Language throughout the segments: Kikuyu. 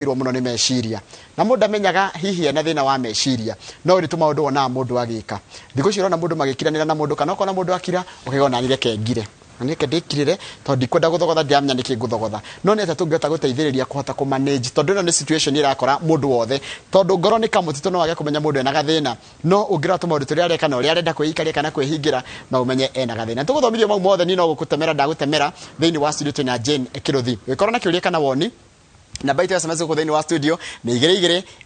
Irwo muno nĩ meciria na mũndũ amenyaga hihi ena thĩna wa meciria no nĩ tũmaũndũ wonaga mũndũ agĩka. Thikũ ici ũrona mũndũ magĩkiranĩra na mũndũ kana ũkona mũndũ akira ũkaiga ona niĩ reke ngire, na niĩ reke ndĩkirĩre tondũ ndikwenda gũthogotha, ndiramenya nĩkĩ ngũthogotha. No nĩ atĩa tũngĩhota gũteithĩrĩria kũhota kũ manage, tondũ ĩno nĩ situation ĩrakora mũndũ wothe, tondũ ngoro nĩ kamũtitũ, no wage kũmenya mũndũ ena gathĩna, no ũngĩrora tũmaũndũ tũrĩa areka na ũrĩa arenda kwĩikaria kana kwĩhingĩra no ũmenye ena gathĩna. Tũgũthomithio mau mothe, niĩ no gũkũtemera ndagũtemera. Thĩinĩ wa studio twĩna Jane Kĩrũthi. Ũngĩkorwo na kĩũria kana woni, namba itũ ya SMS gũkũ thĩinĩ wa studio nĩ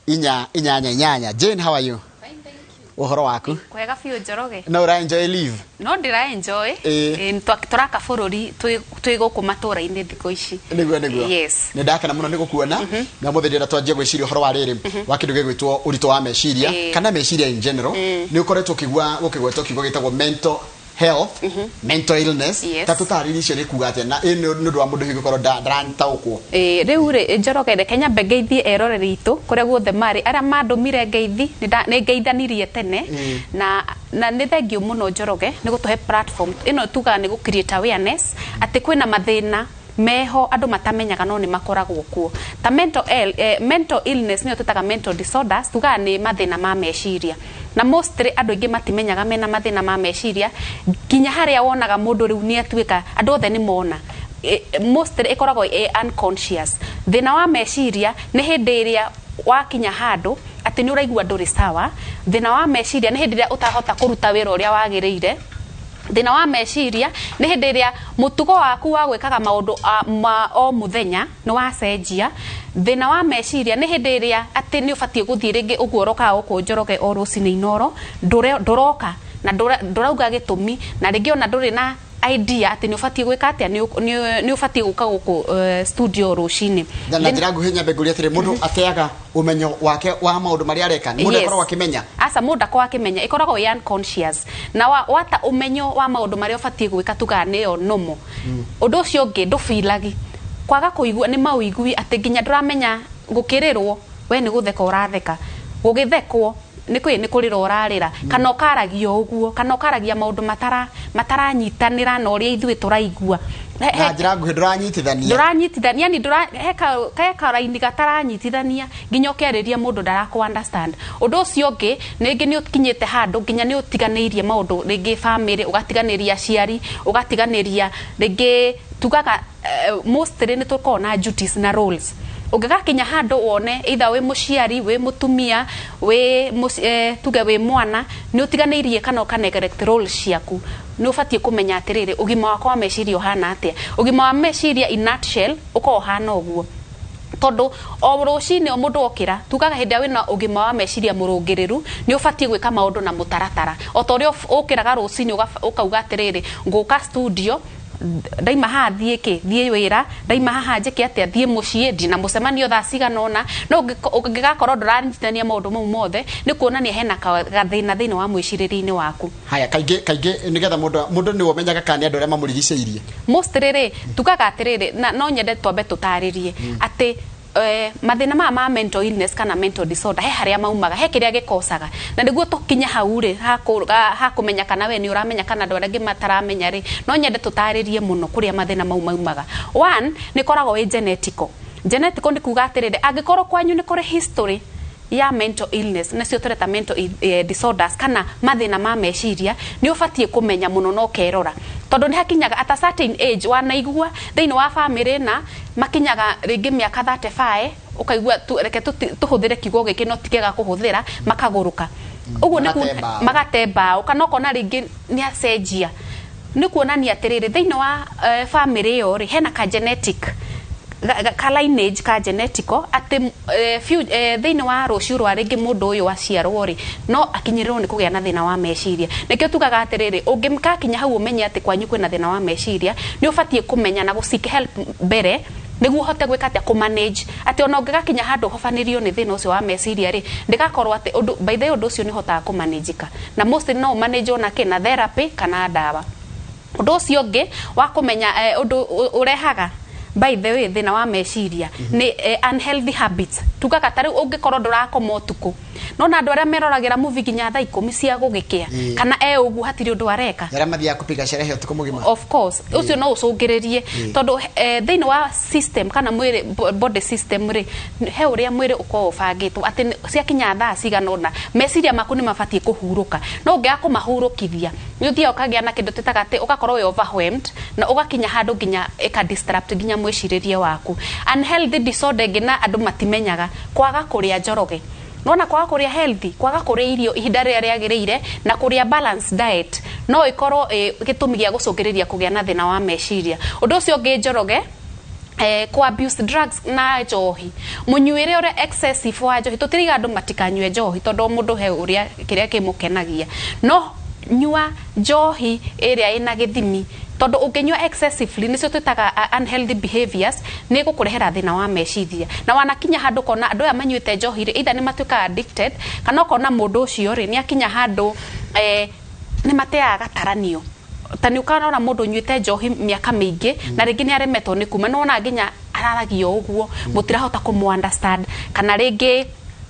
22488. Jane, how are you? Fine, thank you. Ũhoro waku? Kwega biũ, Njoroge. No ũra enjoy leave? No ndĩra enjoy. Tũraka bũrũri twĩ gũkũ matũra-inĩ thikũ ici. Nĩguo. Yes. Nĩ ndakena mũno nĩ gũkuona na mũthĩ ndĩrenda twanjie gwĩciria ũhoro wa rĩrĩ wa kĩndũ gĩgwĩtwo ũritũ wa meciria kana meciria in general. Nĩ ũkoretwo ũkĩgua gũkĩgwetwo kiugo gĩtagwo mental health, mental illness. Ta tũtarĩrie icio nĩ kuga atĩa, na ĩ nĩ ũndũ wa mũndũ hihi gũkorwo ndarataũkwo. Rĩu rĩ, Njoroge, reke nyambe ngeithie eroreri itũ kũrĩa guothe marĩ, arĩa mandũmire ngeithi, nĩ ngeithanirie tene. Na nĩ thengiũ mũno, Njoroge, nĩ gũtũhe platform ĩno. Tugaga nĩ gũ create awareness atĩ kwĩna mathĩna meho andũ matamenyaga no nĩ makoragwo kuo, ta mental illness, nĩyo twĩtaga mental disorders. Tugaga nĩ mathĩna ma meciria, na mostly andũ aingĩ matimenyaga mena mathĩna ma meciria nginya harĩa wonaga mũndũ rĩu nĩ atuĩka andũ othe nĩ mona. Mostly ĩkoragwo ĩ unconscious. Thĩna wa meciria nĩ hĩndĩ ĩrĩa wakinya handũ atĩ nĩ ũraigua ndũrĩ sawa. Thĩna wa meciria nĩ hĩndĩ ĩrĩa ũtahota kũruta wĩra ũrĩa wagĩrĩire. Thĩna wa meciria nĩ hĩndĩ ĩrĩa mũtugo waku wa gwĩkaga maũndũ ma o mũthenya nĩ wacenjia. Thĩna wa meciria nĩ hĩndĩ ĩrĩa atĩ nĩ ũbatiĩ gũthiĩ rĩngĩ ũguo ũrokaga gũkũ, Njoroge, o rũcinĩ inoro ndũroka na ndũrauga gĩtũmi, na rĩngĩ ona ndũrĩ na idea atĩ nĩ ũbatiĩ gwĩka atĩa, nĩ ũbatiĩ gũka gũkũ studio rũcinĩ. Na njĩra nguhĩ, nyambe ngũrie atĩrĩ, mũndũ ateaga ũmenyo wake wa maũndũ marĩa areka? Mũndũ akoragwo akĩmenya? Aca, mũndũ akoragwo akĩmenya, ĩkoragwo ĩ unconscious na wata ũmenyo wa maũndũ marĩa ũbatiĩ gwĩka, tugaga nĩyo normal. Ũndũ ũcio ũngĩ, ndũbilagi kwaga kũigua nĩ maũigui atĩ nginya ndũramenya gũkĩrĩrwo we nĩ gũtheka ũratheka, gũgĩthekwo nĩ kwĩ nĩ kũrĩra ũrarĩra, kana ũkaragia o ũguo, kana ũkaragia maũndũ mataranyitanĩra na ũrĩa ithuĩ tũraigua. Na njĩra nguhĩ, ndũranyitithania. Ndũranyitithania, yani ndũra he karaini gataranyitithania, nginya ũkĩarĩria mũndũ ndarakũ understand. Ũndũ ũcio ũngĩ, rĩngĩ nĩ ũkinyĩte handũ nginya nĩ ũtiganĩirie maũndũ, rĩngĩ family, ũgatiganĩria aciari, ũgatiganĩria rĩngĩ tugaga mostly nĩ tũkoragwo na duties na roles. Ũngĩgakinya handũ wone either wĩ mũciari, wĩ mũtumia, wĩ tuge wĩ mwana, nĩ ũtiganĩirie kana ũka neglect roles ciaku, nĩ ũbatiĩ kũmenya atĩrĩrĩ, ũgima wakwa wa meciria ũhana atĩa? Ũgima wa meciria in nutshell ũkoragwo ũhana ũguo, tondũ o rũcinĩ o mũndũ okĩra, tugaga hĩndĩ ĩrĩa wĩna ũgima wa meciria mũrũngĩrĩru, nĩ ũbatiĩ gwĩka maũndũ na mũtaratara, o ta ũrĩa ũkĩraga rũcinĩ ũkauga atĩrĩrĩ, ngũka studio, ndaima haha thiĩ kĩ thiĩ wĩra, ndaima haha njĩke atĩa, thiĩ mũciĩ, ndina mũcemanio thaa cigana ũna. No ũngĩgakorwo ndũranyitithania maũndũ mau mothe, nĩ kuonania hena gathĩna thĩinĩ wa mwĩcirĩrie-inĩ waku. Haya, kaingĩ kaingĩ nĩgetha mũndũ nĩwe ũmenyaga kana nĩ andũ arĩa mamũrigicĩirie? Mostly rĩ, tugaga atĩrĩrĩ, na no nyende twambe tũtarĩrie atĩ mathĩna maya ma mental illness kana mental disorder, he harĩa maumaga, he kĩrĩa gĩkocaga. Na nĩguo tũkinye hau rĩ ha kũmenya kana we nĩ ũramenya kana andũ arĩa angĩ mataramenya rĩ, no nyende tũtarĩrie mũno kũrĩa mathĩna mau maumaga. One, nĩ ĩkoragwo ĩ genetical. Genetical nĩ kuga atĩrĩrĩ, angĩkorwo kwanyu nĩ kũrĩ history ya mental illness, nĩcio tũreta mental disorders kana mathĩna ma meciria, nĩ ũbatiĩ kũmenya mũno na ũkerora, tondũ nĩ hakinyaga at a certain age wanaigua thĩinĩ wa family na makinyaga rĩngĩ mĩaka 35, ũkaigua reke tũhũthĩre kiugo gĩkĩ no ti kĩega kũhũthĩra, makagũrũka ũguo nĩ Magate mbaũ. Magate mbaũ, kana ũkona rĩngĩ nĩ acenjia, nĩ kuonania atĩrĩrĩ, thĩinĩ wa family ĩyo rĩ, hena ka genetic ka lineage ka genetical atĩ thĩinĩ wa rũciũ rwa rĩngĩ mũndũ ũyũ aciarwo rĩ, no akinyĩrĩrwo nĩ kũgĩa na thĩna wa meciria. Nĩkĩo tugaga atĩrĩrĩ, ũngĩgakinya hau ũmenye atĩ kwanyu kwĩna thĩna wa meciria, nĩ ũbatiĩ kũmenya na gũ seek help mbere nĩguo ũhote gwĩka atĩa, kũ manage atĩ ona ũngĩgakinya handũ ũhobanĩrio nĩ thĩna ũcio wa meciria rĩ, ndĩgakorwo atĩ ũndũ, by the way, ũndũ ũcio nĩ ũhotaga kũmanagĩka, na mostly no ũmanage ona kĩ na therapy kana ndawa. Ũndũ ũcio ũngĩ wa kũmenya ũndũ ũrehaga By the way, thĩna wa meciria nĩ unhealthy habits. Tugaga ta rĩu ũngĩkorwo ndũrakoma ũtukũ, nona andũ arĩa meroragĩra movie nginya thaa 10 cia gũgĩkĩa, kana e ũguo hatirĩ ũndũ areka. Arĩa mathiaga kupiga sherehe ũtukũ mũgima. Of course, ũcio no ũcũngĩrĩrie, tondũ thĩinĩ wa system kana mwĩrĩ, body system rĩ, he ũrĩa mwĩrĩ ũkoragwo ũbangĩtwo atĩ ciakinya thaa cigana ũna meciria maku nĩ mabatiĩ kũhurũka. No ũngĩaga kũmahurũkithia, nĩ ũthiaga ũkagĩa na kĩndũ twĩtaga atĩ ũgakorwo wĩ overwhelmed, na ũgakinya handũ nginya ĩka disrupt nginya mwĩcirĩrie waku. Unhealthy disorder ĩngĩ na andũ matimenyaga, kwaga kũrĩa, Njoroge, nona kwaga kũrĩa healthy, kwaga kũrĩa irio ihinda rĩrĩa rĩagĩrĩire na kũrĩa balanced diet no ĩkorwo gĩtũmi gĩa gũcũngĩrĩria kũgĩa na thĩna wa meciria. Ũndũ ũcio ũngĩ, Njoroge, ku abuse drugs na njohi, mũnyuĩre ũrĩa excessive wa njohi. Tũtiriga andũ matikanyue njohi, tondũ o mũndũ he ũrĩa kĩrĩa kĩmũkenagia, no nyua njohi ĩrĩa ĩna gĩthimi, tondũ ũngĩnyua excessively, nĩcio twĩtaga unhealthy behaviors, nĩ gũkũrehera thĩna wa meciria. Na wanakinya handũ kona andũ aya manyuĩte njohi rĩ, either nĩ matuĩkaga addicted, kana ũkona mũndũ ũcio rĩ nĩ akinya handũ nĩ mateaga gataranio. Ta nĩ ũkarora mũndũ ũnyuĩte njohi mĩaka mĩingĩ, na rĩngĩ nĩ aremetwo nĩ kuma, nĩwona nginya araragia o ũguo, mũtirahota kũmũ understand, kana rĩngĩ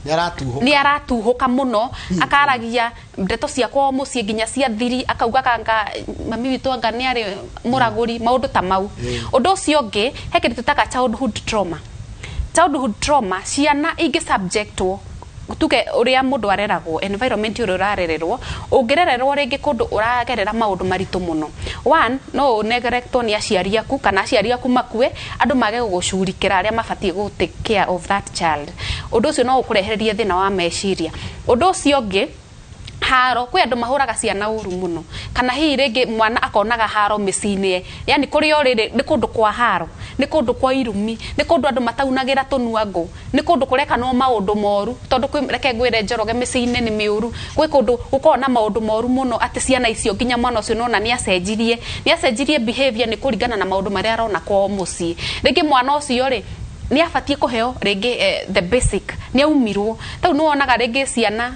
nĩ aratuhũka. Nĩ aratuhũka mũno, akaragia ndeto cia kwao mũciĩ nginya cia thiri, akauga kanga mami witũ anga nĩ arĩ mũragũri, maũndũ ta mau. Ũndũ ũcio ũngĩ, he kĩndũ twĩtaga childhood trauma. Childhood trauma, ciana ingĩ subjectwo, tuge ũrĩa mũndũ areragwo, environment ũrĩa ũrarererwo, ũngĩrererwo rĩngĩ kũndũ ũragerera maũndũ maritũ mũno, one, no ũnegeretwo nĩ aciari aku, kana aciari aku makue, andũ mage gũgũcurikĩra arĩa mabatiĩ gũ take care of that child. Ũndũ ũcio no ũkũrehererie thĩna wa meciria. Ũndũ ũcio ũngĩ, haro. Kwĩ andũ mahũraga ciana ũru mũno, kana hihi rĩngĩ mwana akonaga haro mĩciĩ-inĩ, yani kũrĩa ũrĩ nĩ kũndũ kwa haro, nĩ kũndũ kwa irumi, nĩ kũndũ andũ mataunagĩra tũnua ngũ, nĩ kũndũ kũrekanwo maũndũ moru, tondũ reke ngwĩre, Njoroge, mĩciĩ-inĩ nĩ mĩũru. Gwĩ kũndũ gũkoragwo na maũndũ moru mũno, atĩ ciana icio, nginya mwana ũcio nona nĩ acenjirie behavior nĩ kũringana na maũndũ marĩa arona kwao mũciĩ. Rĩngĩ mwana ũcio rĩ nĩ abatiĩ kũheo rĩngĩ the basic, nĩ aumirwo. Tau nĩ wonaga rĩngĩ ciana,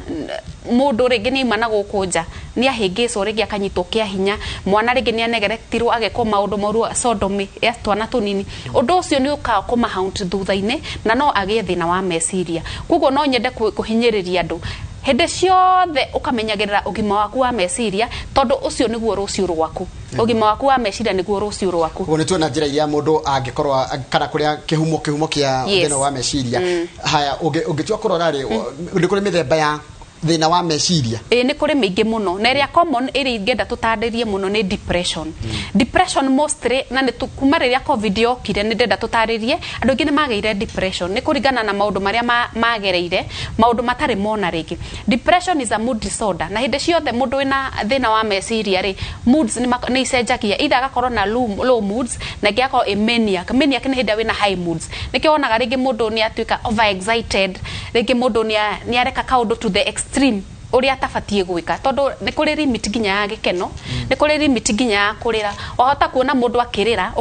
mũndũ rĩngĩ nĩ aima na gũkũ nja, nĩ ahĩngĩcwo, rĩngĩ akanyitwo kĩa hinya, mwana rĩngĩ nĩ anegeretirwo, agekwo maũndũ moru, sodomy ya twana tũnini. Ũndũ ũcio nĩ ũkaga kũmahaunt thutha-inĩ, na no agĩe thĩna wa meciria. Koguo no nyende kũhinyĩrĩria andũ hĩndĩ ciothe ũkamenyagĩrĩra ũgima waku wa meciria, tondũ ũcio nĩguo rũciũ rwaku. Ũgima waku wa meciria nĩguo rũciũ rwaku. Koguo nĩ tuona njĩra iria mũndũ angĩkorwo kana kũrĩa kĩhumo kĩa thĩna wa meciria. Haya, ũngĩtua kũrora rĩ, nĩ kũrĩ mĩthemba ya thĩna wa meciria? Ĩĩ, nĩ kũrĩ mĩingĩ mũno, na ĩrĩa common ĩrĩa ingĩenda tũtarĩrie mũno nĩ depression. Depression mostly, na nĩ kuma rĩrĩa COVID yokire, nĩ ndĩrenda tũtarĩrie, andũ aingĩ nĩ magĩire depression nĩ kũringana na maũndũ marĩa magereire, maũndũ matarĩ mona rĩngĩ. Depression is a mood disorder, na hĩndĩ ciothe mũndũ wĩna thĩna wa meciria rĩ, moods nĩ icenjagia, either agakorwo na low moods, na ĩngĩ agakorwo ĩ maniac. Maniac nĩ hĩndĩ ĩrĩa wĩna high moods, nĩkĩo wonaga rĩngĩ mũndũ nĩ atuĩka over excited, rĩngĩ mũndũ nĩ areka kaũndũ to the extreme ũrĩa atabatiĩ gwĩka, tondũ nĩ kũrĩ limit nginya ya gĩkeno, nĩ kũrĩ limit nginya ya kũrĩra. Wahota kuona mũndũ akĩrĩra,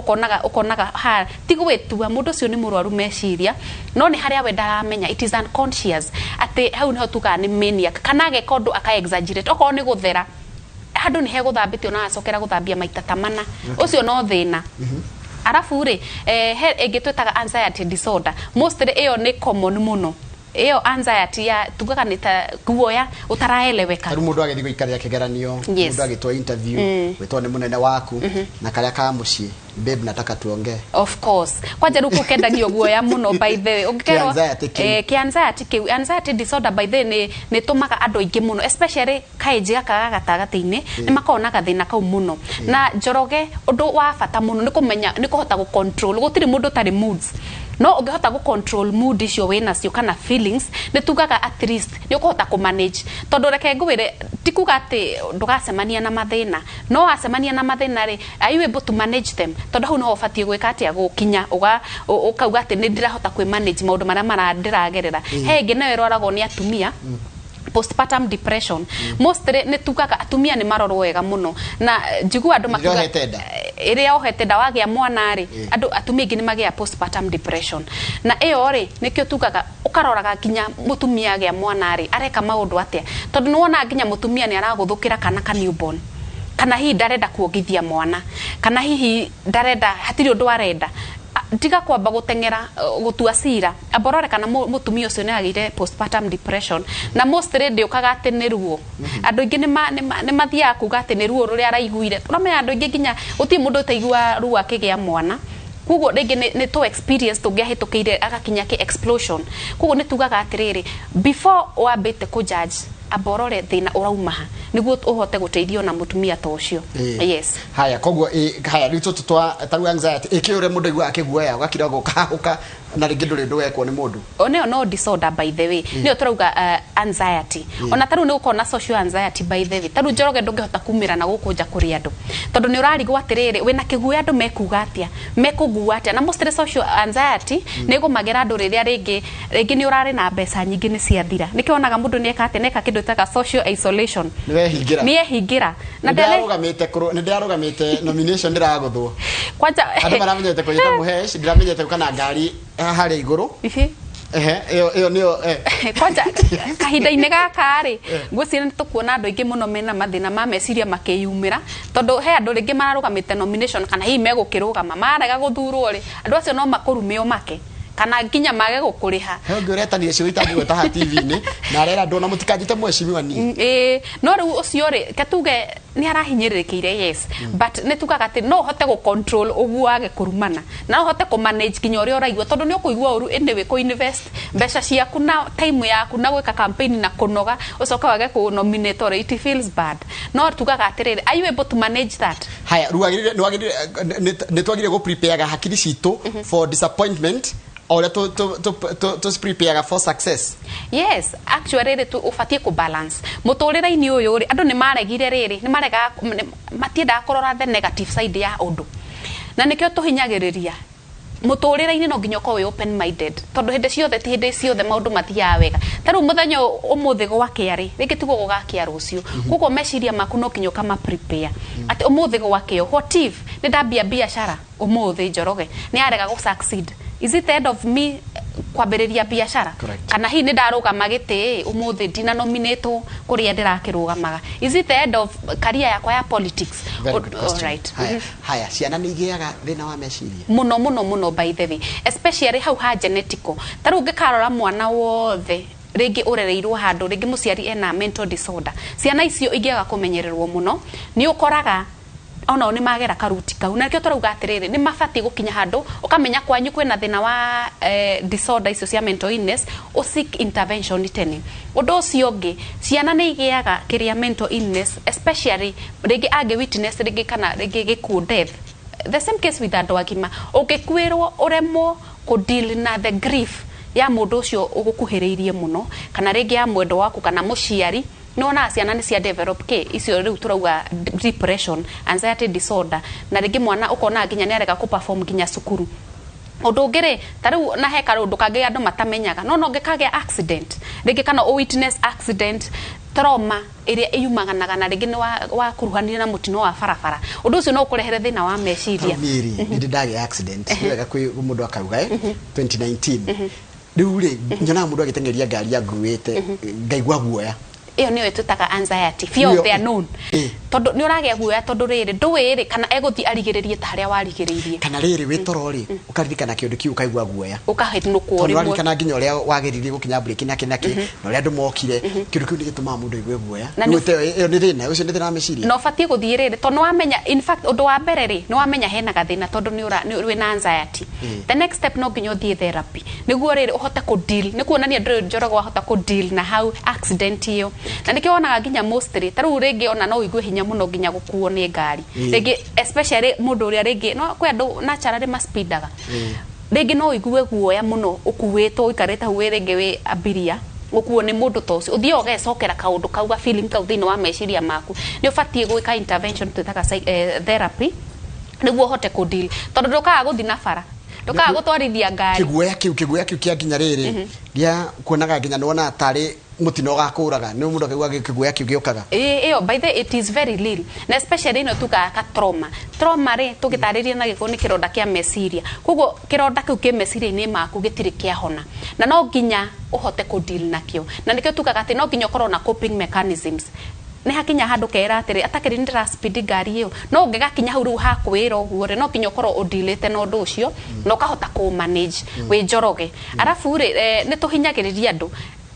ũkonaga ha ti gwĩtua mũndũ ũcio nĩ mũrwaru meciria, no nĩ harĩa we ndaramenya, it is unconscious, atĩ hau nĩho tugaga nĩ maniac, kana ageka ũndũ aka exaggerate. Okorwo nĩ gũthera, handũ nĩ hegũthambĩtio na acokera gũthambia maita ta mana, ũcio no thĩna. Arabu rĩ, he ĩngĩ twĩtaga anxiety disorder. Mostly ĩyo nĩ common mũno, ĩyo anxiety ya tugaga nĩ ta guoya ũtaraeleweka. Tarĩu mũndũ agĩthiĩ gũikarĩra kĩgeranio, mũndũ agĩtwo interview, gwĩtwo nĩ mũnene waku, na karĩa ka mũciĩ, "Babe, nataka tuongee." Of course, kwanja rĩu kũu kendagio guoya mũno, by the way, ũngĩkerwo Kĩ anxiety kĩu. Kĩ anxiety kĩu. Anxiety disorder, by the way, nĩ tũmaga andũ aingĩ mũno, especially kaĩnji gaka ga gatagatĩ-inĩ, nĩ makoragwo na gathĩna kau mũno. Na Njoroge, ũndũ wa bata mũno nĩ kũmenya nĩ kũhota gũ control. Gũtirĩ mũndũ ũtarĩ moods, no ũngĩhota gũ control mood icio wĩnacio kana feelings, nĩ tugaga at least nĩ ũkũhota kũ manage, tondũ reke ngwĩre, ti kuga atĩ ndũgacemania na mathĩna, no wacemania na mathĩna rĩ, are you able to manage them? Tondũ hau noho ũbatiĩ gwĩka atĩa, gũkinya ũkauga atĩ nĩ ndĩrahota kwĩ manage maũndũ marĩa ndĩragerera. He ĩngĩ nayo ĩrwaragwo nĩ atumia, postpartum depression. Mostly nĩ tugaga atumia nĩ marorwo wega mũno, na njigua andũ Rĩrĩa makiuga ũhete nda. Ĩrĩa ohete nda, wagĩa mwana rĩ, andũ atumia aingĩ nĩ magĩa postpartum depression, na ĩyo rĩ nĩkĩo tugaga ũkaroraga nginya mũtumia agĩa mwana rĩ, areka maũndũ atĩa, tondũ nĩ wona nginya mũtumia nĩ aragũthũkĩra kana ka newborn, kana hihi ndarenda kuongithia mwana, kana hihi ndarenda, hatirĩ ũndũ arenda. Tiga kwamba guteng'era gutua cira, amba ũrore kana mũtumia ũcio nĩ agĩire postpartum depression. Na mostly ndĩũkaga atĩ nĩ ruo. Andũ aingĩ nĩ mathiaga kuga atĩ nĩ ruo rũrĩa araiguire. Ũramenya andũ aingĩ, nginya gũtirĩ mũndũ ũtaigua ruo akĩgĩa mwana. Koguo rĩngĩ nĩ tũ experience tũngĩahĩtũkĩire agakinya kĩ explosion. Koguo nĩ tugaga atĩrĩrĩ, before wambĩte kũ judge, amba ũrore thĩna ũrauma ha, nĩguo ũhote gũteithio na mũtumia ta ũcio. Yes. Haya, koguo haya, rĩu tũtũ twa tarĩu anxiety ĩkĩ, ũrĩa mũndũ aiguaga akĩguoya, ũgakira gũkahũka na rĩngĩ ndũrĩ ũndũ wekwo nĩ mũndũ. O nĩyo no disorder, by the way, nĩyo tũrauga anxiety. Ona tarĩu nĩ gũkorwo na social anxiety, by the way. Tarĩu Njoroge, ndũngĩhota kumĩra na gũkũ nja kũrĩ andũ, tondũ nĩ ũrarigwo atĩrĩrĩ, wĩna kĩguoya, andũ mekuga atĩa, mekũgua atĩa. Na mostly social anxiety nĩ ĩgũmagĩra andũ rĩrĩa rĩngĩ nĩ ũrarĩ na mbeca nyingĩ, nĩ ciathira. Nĩkĩo wonaga mũndũ nĩ eka atĩa, nĩ eka kĩndũ ĩtaga social isolation. Nĩ wehingĩra. Nĩ ehingĩra na nĩ nĩ ndĩrarũgamĩte nomination, ndĩragũthwo. Kwanja Andũ maramenyete kũnyita mũhesh, ndiramenyete gũka na ngari harĩa igũrũ. Ehe, ĩyo nĩyo. Kwanja kahinda-inĩ gaka rĩ, ngwĩciria nĩ tũkuona andũ aingĩ mũno mena mathĩna ma meciria makĩyumĩra, tondũ he andũ rĩngĩ mararũgamĩte nomination, kana hihi megũkĩrũgama, marega gũthurwo rĩ, andũ acio no makũrume ũmake kana nginya mage gũkũrĩha. He ũngĩ ũretania cio itangĩgweta haha TV-inĩ, na arera andũ ona mũtikanjĩte mheshimiwa niĩ. Ĩĩ, no rĩu ũcio rĩ, ke tuge nĩ arahinyĩrĩrĩkĩire, yes, but nĩ tugaga atĩ no ũhote gũ control ũguo wage kũrumana, na no ũhote kũ manage nginya ũrĩa ũraigua, tondũ nĩ ũkũigua ũru anyway kũ invest mbeca ciaku na time yaku na gwĩka campaign na kũnoga, ũcoke wage kũ nominate rĩ, it feels bad. No tugaga atĩrĩrĩ, are you able to manage that? Haya, rĩu wagĩrĩire nĩ wagĩrĩire nĩ twagĩrĩire gũ prepare hakiri citũ for disappointment o ũrĩa tũ prepare for success? Yes, actually rĩ, ũbatiĩ kũ balance mũtũrĩre-inĩ ũyũ rĩ. Andũ nĩ maregire rĩrĩ, nĩ maregaga, matiendaga kũrora the negative side ya ũndũ, na nĩkĩo tũhinyagĩrĩria mũtũrĩre-inĩ. No nginya ũkorwo wĩ open minded, tondũ hĩndĩ ciothe, ti hĩndĩ ciothe maũndũ mathiaga wega. Ta rĩu mũthenya ũmũthĩ gwakĩa rĩ, rĩngĩ tiguo gũgakĩa rũciũ. Koguo meciria maku no nginya ũkama prepare atĩ ũmũthĩ gwakĩo, what if nĩ ndambia biacara ũmũthĩ, Njoroge, nĩ yarega gũ succeed? Is it the end of me kwambĩrĩria biacara? Correct. Kana hihi nĩ ndarũgama gĩtĩ ũmũthĩ, ndina nominatwo kũrĩa ndĩrakĩrũgamaga, is it the end of career yakwa ya politics? Very good question. Alright. Haya, haya, ciana nĩ igĩaga thĩna wa meciria? Muno muno muno, by the way, especially hau ha genetical. Ta rĩu ũngĩkarora mwana wothe rĩngĩ ũrereirwo handũ rĩngĩ mũciari ena mental disorder, ciana icio ingĩaga kũmenyererwo mũno, nĩ ũkoraga onao nĩ magera karuti kau. Na nĩkĩo tũrauga atĩrĩrĩ, nĩ mabatiĩ gũkinya handũ ũkamenya kwanyu kwĩna thĩna wa disorder icio cia mental illness, ũ seek intervention tene. Ũndũ ũcio ũngĩ, ciana nĩ igĩaga kĩrĩa mental illness, especially rĩngĩ angĩ witness rĩngĩ kana rĩngĩ gĩkuũ, death. The same case with andũ agima, ũngĩkuĩrwo, ũremwo kũ deal na the grief ya mũndũ ũcio ũgũkuhĩrĩirie mũno, kana rĩngĩ ya mwendo waku kana mũciari, nĩ wonaga ciana nĩ cia develop kĩ icio rĩu tũrauga depression, anxiety disorder, na rĩngĩ mwana ũkona nginya nĩ arega kũ perform nginya cukuru. Ũndũ ũngĩ rĩ, ta rĩu na he kaũndũ kangĩ andũ matamenyaga, no ũngĩkagĩa accident rĩngĩ kana ũ witness accident, trauma ĩrĩa ĩyumaganaga na rĩngĩ nĩ wakuruhanire na mũtino wa barabara, ũndũ ũcio no ũkũrehere thĩna wa meciria. Niĩ rĩ, nĩ ndĩ ndagĩa accident. Nĩ wega kwĩ mũndũ akauga 2019. Rĩu rĩ, nyonaga mũndũ agĩteng'eria ngari anguĩte, ngaigua guoya. Ĩyo nĩyo ĩtwĩtaga anxiety, fear of the unknown. Tondũ nĩ ũragĩa guoya, tondũ rĩrĩ ndũĩ rĩ kana egũthiĩ arigĩrĩrie ta harĩa warigĩrĩirie. Kana rĩrĩ wĩ toro rĩ, ũkaririkana kĩũndũ kĩu, ũkaigua guoya. Ũkahĩtũkwo tondũ rĩmwe. Ũraririkana nginya ũrĩa wagĩrĩire gũkinya breki nake nake na ũrĩa andũ mokire, kĩũndũ kĩu nĩ gĩtũmaga mũndũ aigue guoya. Na Rĩu ĩyo nĩ thĩna ũcio, nĩ thĩna wa meciria. Na ũbatiĩ gũthiĩ rĩrĩ, tondũ nĩwamenya, in fact, ũndũ wa mbere rĩ, nĩwamenya hena gathĩna, tondũ wĩna anxiety. The next step no nginya ũthiĩ therapy, nĩguo rĩrĩ ũhote kũ deal, nĩ kuonania ndũrĩ, Njoroge, wahota kũ deal na hau accident ĩyo. Na nĩkĩo wonaga nginya mostly ta rĩu rĩngĩ ona no ũigue hinya mũno nginya gũkuo nĩ ngari. Rĩngĩ especially mũndũ ũrĩa rĩngĩ no kwĩ andũ naturally maspeedaga, rĩngĩ no ũigue guoya mũno ũkuĩtwo, ũikarĩte hau wĩ rĩngĩ wĩ abiria, gũkuo nĩ mũndũ ta ũcio, ũthiĩ ũgecokera kaũndũ kau, ga feeling kau thĩinĩ wa meciria maku. Nĩ ũbatiĩ gwĩka intervention twĩtaga therapy, nĩguo ũhote kũ deal, tondũ ndũkaga gũthiĩ na bara, ndũkaga gũtwarithia ngari. Kĩguoya kĩu kĩa nginya rĩrĩ gĩa kuonaga nginya nĩwonaga tarĩ mũtino ũgakũraga, nĩ mũndũ akaigua kĩguoya kĩu gĩũkaga. Ĩĩ, ĩyo by the it is very real, na especially ĩno tugaga ka trauma. Trauma rĩ, tũgĩtarĩria na gĩkũyũ, nĩ kĩronda kĩa meciria. Koguo kĩronda kĩu kĩ meciria-inĩ maku gĩtirĩ kĩahona, na no nginya ũhote kũ deal nakĩo. Na nĩkĩo tugaga atĩ no nginya ũkorwo na coping mechanisms. Nĩ hakinya handũ kera atĩrĩ, atakĩrĩ nĩ ndĩra speed ngari ĩyo, no ũngĩgakinya hau rĩu hakwĩra ũguo rĩ, no nginya ũkorwo ũndilĩte na ũndũ ũcio na ũkahota kũ manage wĩ Njoroge. Arabu rĩ, nĩ tũhinyagĩrĩria andũ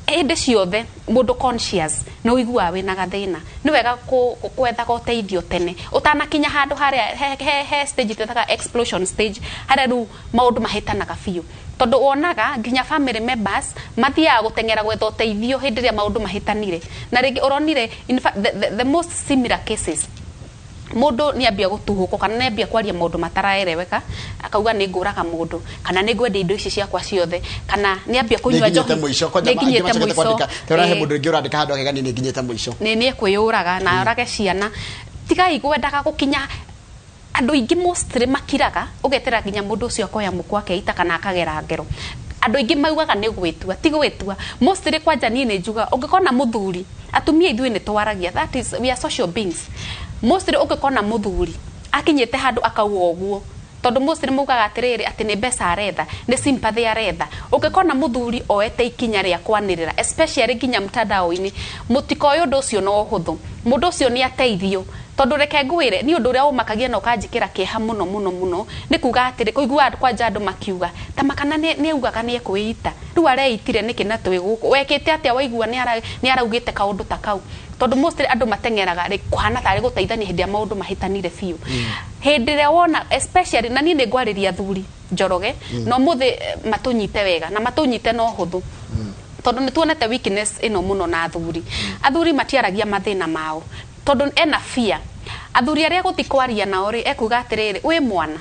hĩndĩ ciothe. Mũndũ conscious nĩ ũiguaga wĩna gathĩna, nĩ wega gwethaga ũteithio tene ũtanakinya handũ harĩa he stage twĩtaga explosion stage, harĩa rĩu maũndũ mahĩtanaga biũ, tondũ wonaga nginya family members mathiaga gũteng'era gwetha ũteithio hĩndĩ ĩrĩa maũndũ mahĩtanire. Na rĩngĩ ũronire, in fact, the most similar cases, mũndũ nĩ ambia gũtuhũkwo kana nĩ ambia kwaria maũndũ mataraereweka, akauga nĩ ngũraga mũndũ, kana nĩ ngwendia indo ici ciakwa ciothe, kana nĩ ambia kũnyua nĩ nginyĩte njohi. Mũico kwanja. Nĩ nginyĩte angĩ macokete mũico. Kwandĩka tũrahe mũndũ mũndũ ũngĩ ũrandĩka handũ akegani nĩ nginyĩte mũico. Nĩ ekwĩyũraga na orage ciana. Tigai gwendaga gũkinya. Andũ aingĩ mostly makiraga, ũgetera nginya mũndũ ũcio akoya mũkwa akeita kana akagera ngero. Andũ aingĩ maugaga nĩ gwĩtua, ti gwĩtua mostly. Kwanja niĩ nĩ njugaga ũngĩkona mũthuri, atumia ithuĩ nĩ twaragia, that is, we are social beings. Mostly ũngĩkona mũthuri akinyĩte handũ akauga ũguo, tondũ mostly maugaga atĩrĩrĩ, atĩ nĩ mbeca aretha, nĩ sympathy aretha. Ũngĩkona mũthuri oete ikinya rĩa kwanĩrĩra, especially nginya mtandao-inĩ, mũtikoe ũndũ ũcio na ũhũthũ. Mũndũ ũcio nĩ ateithio, tondũ reke ngwĩre, nĩ ũndũ ũrĩa ũmakagia na ũkanjĩkĩra kĩeha mũno mũno mũno nĩ kuga atĩrĩ, kũigua kwanja andũ makiuga ta makana nĩ augaga nĩ ekwĩita, rĩu areitire nĩkĩ na twĩ gũkũ? Wekĩte atĩa waigua nĩ araugĩte kaũndũ ta kau? Tondũ mostly andũ mateng'eraga rĩ kũhana tarĩ gũteithania hĩndĩ ĩrĩa maũndũ mahĩtanire biũ. Hĩndĩ ĩrĩa wona, especially, na niĩ nĩ ngwarĩria athuri, Njoroge, na ũmũthĩ matũnyite wega na matũnyite na ũhũthũ, tondũ nĩ tuonete weakness ĩno mũno na athuri. Athuri matiaragia mathĩna mao tondũ ena fear. Athuri arĩa gũthi kwaria nao rĩ, ekuga atĩrĩrĩ, wĩ mwana,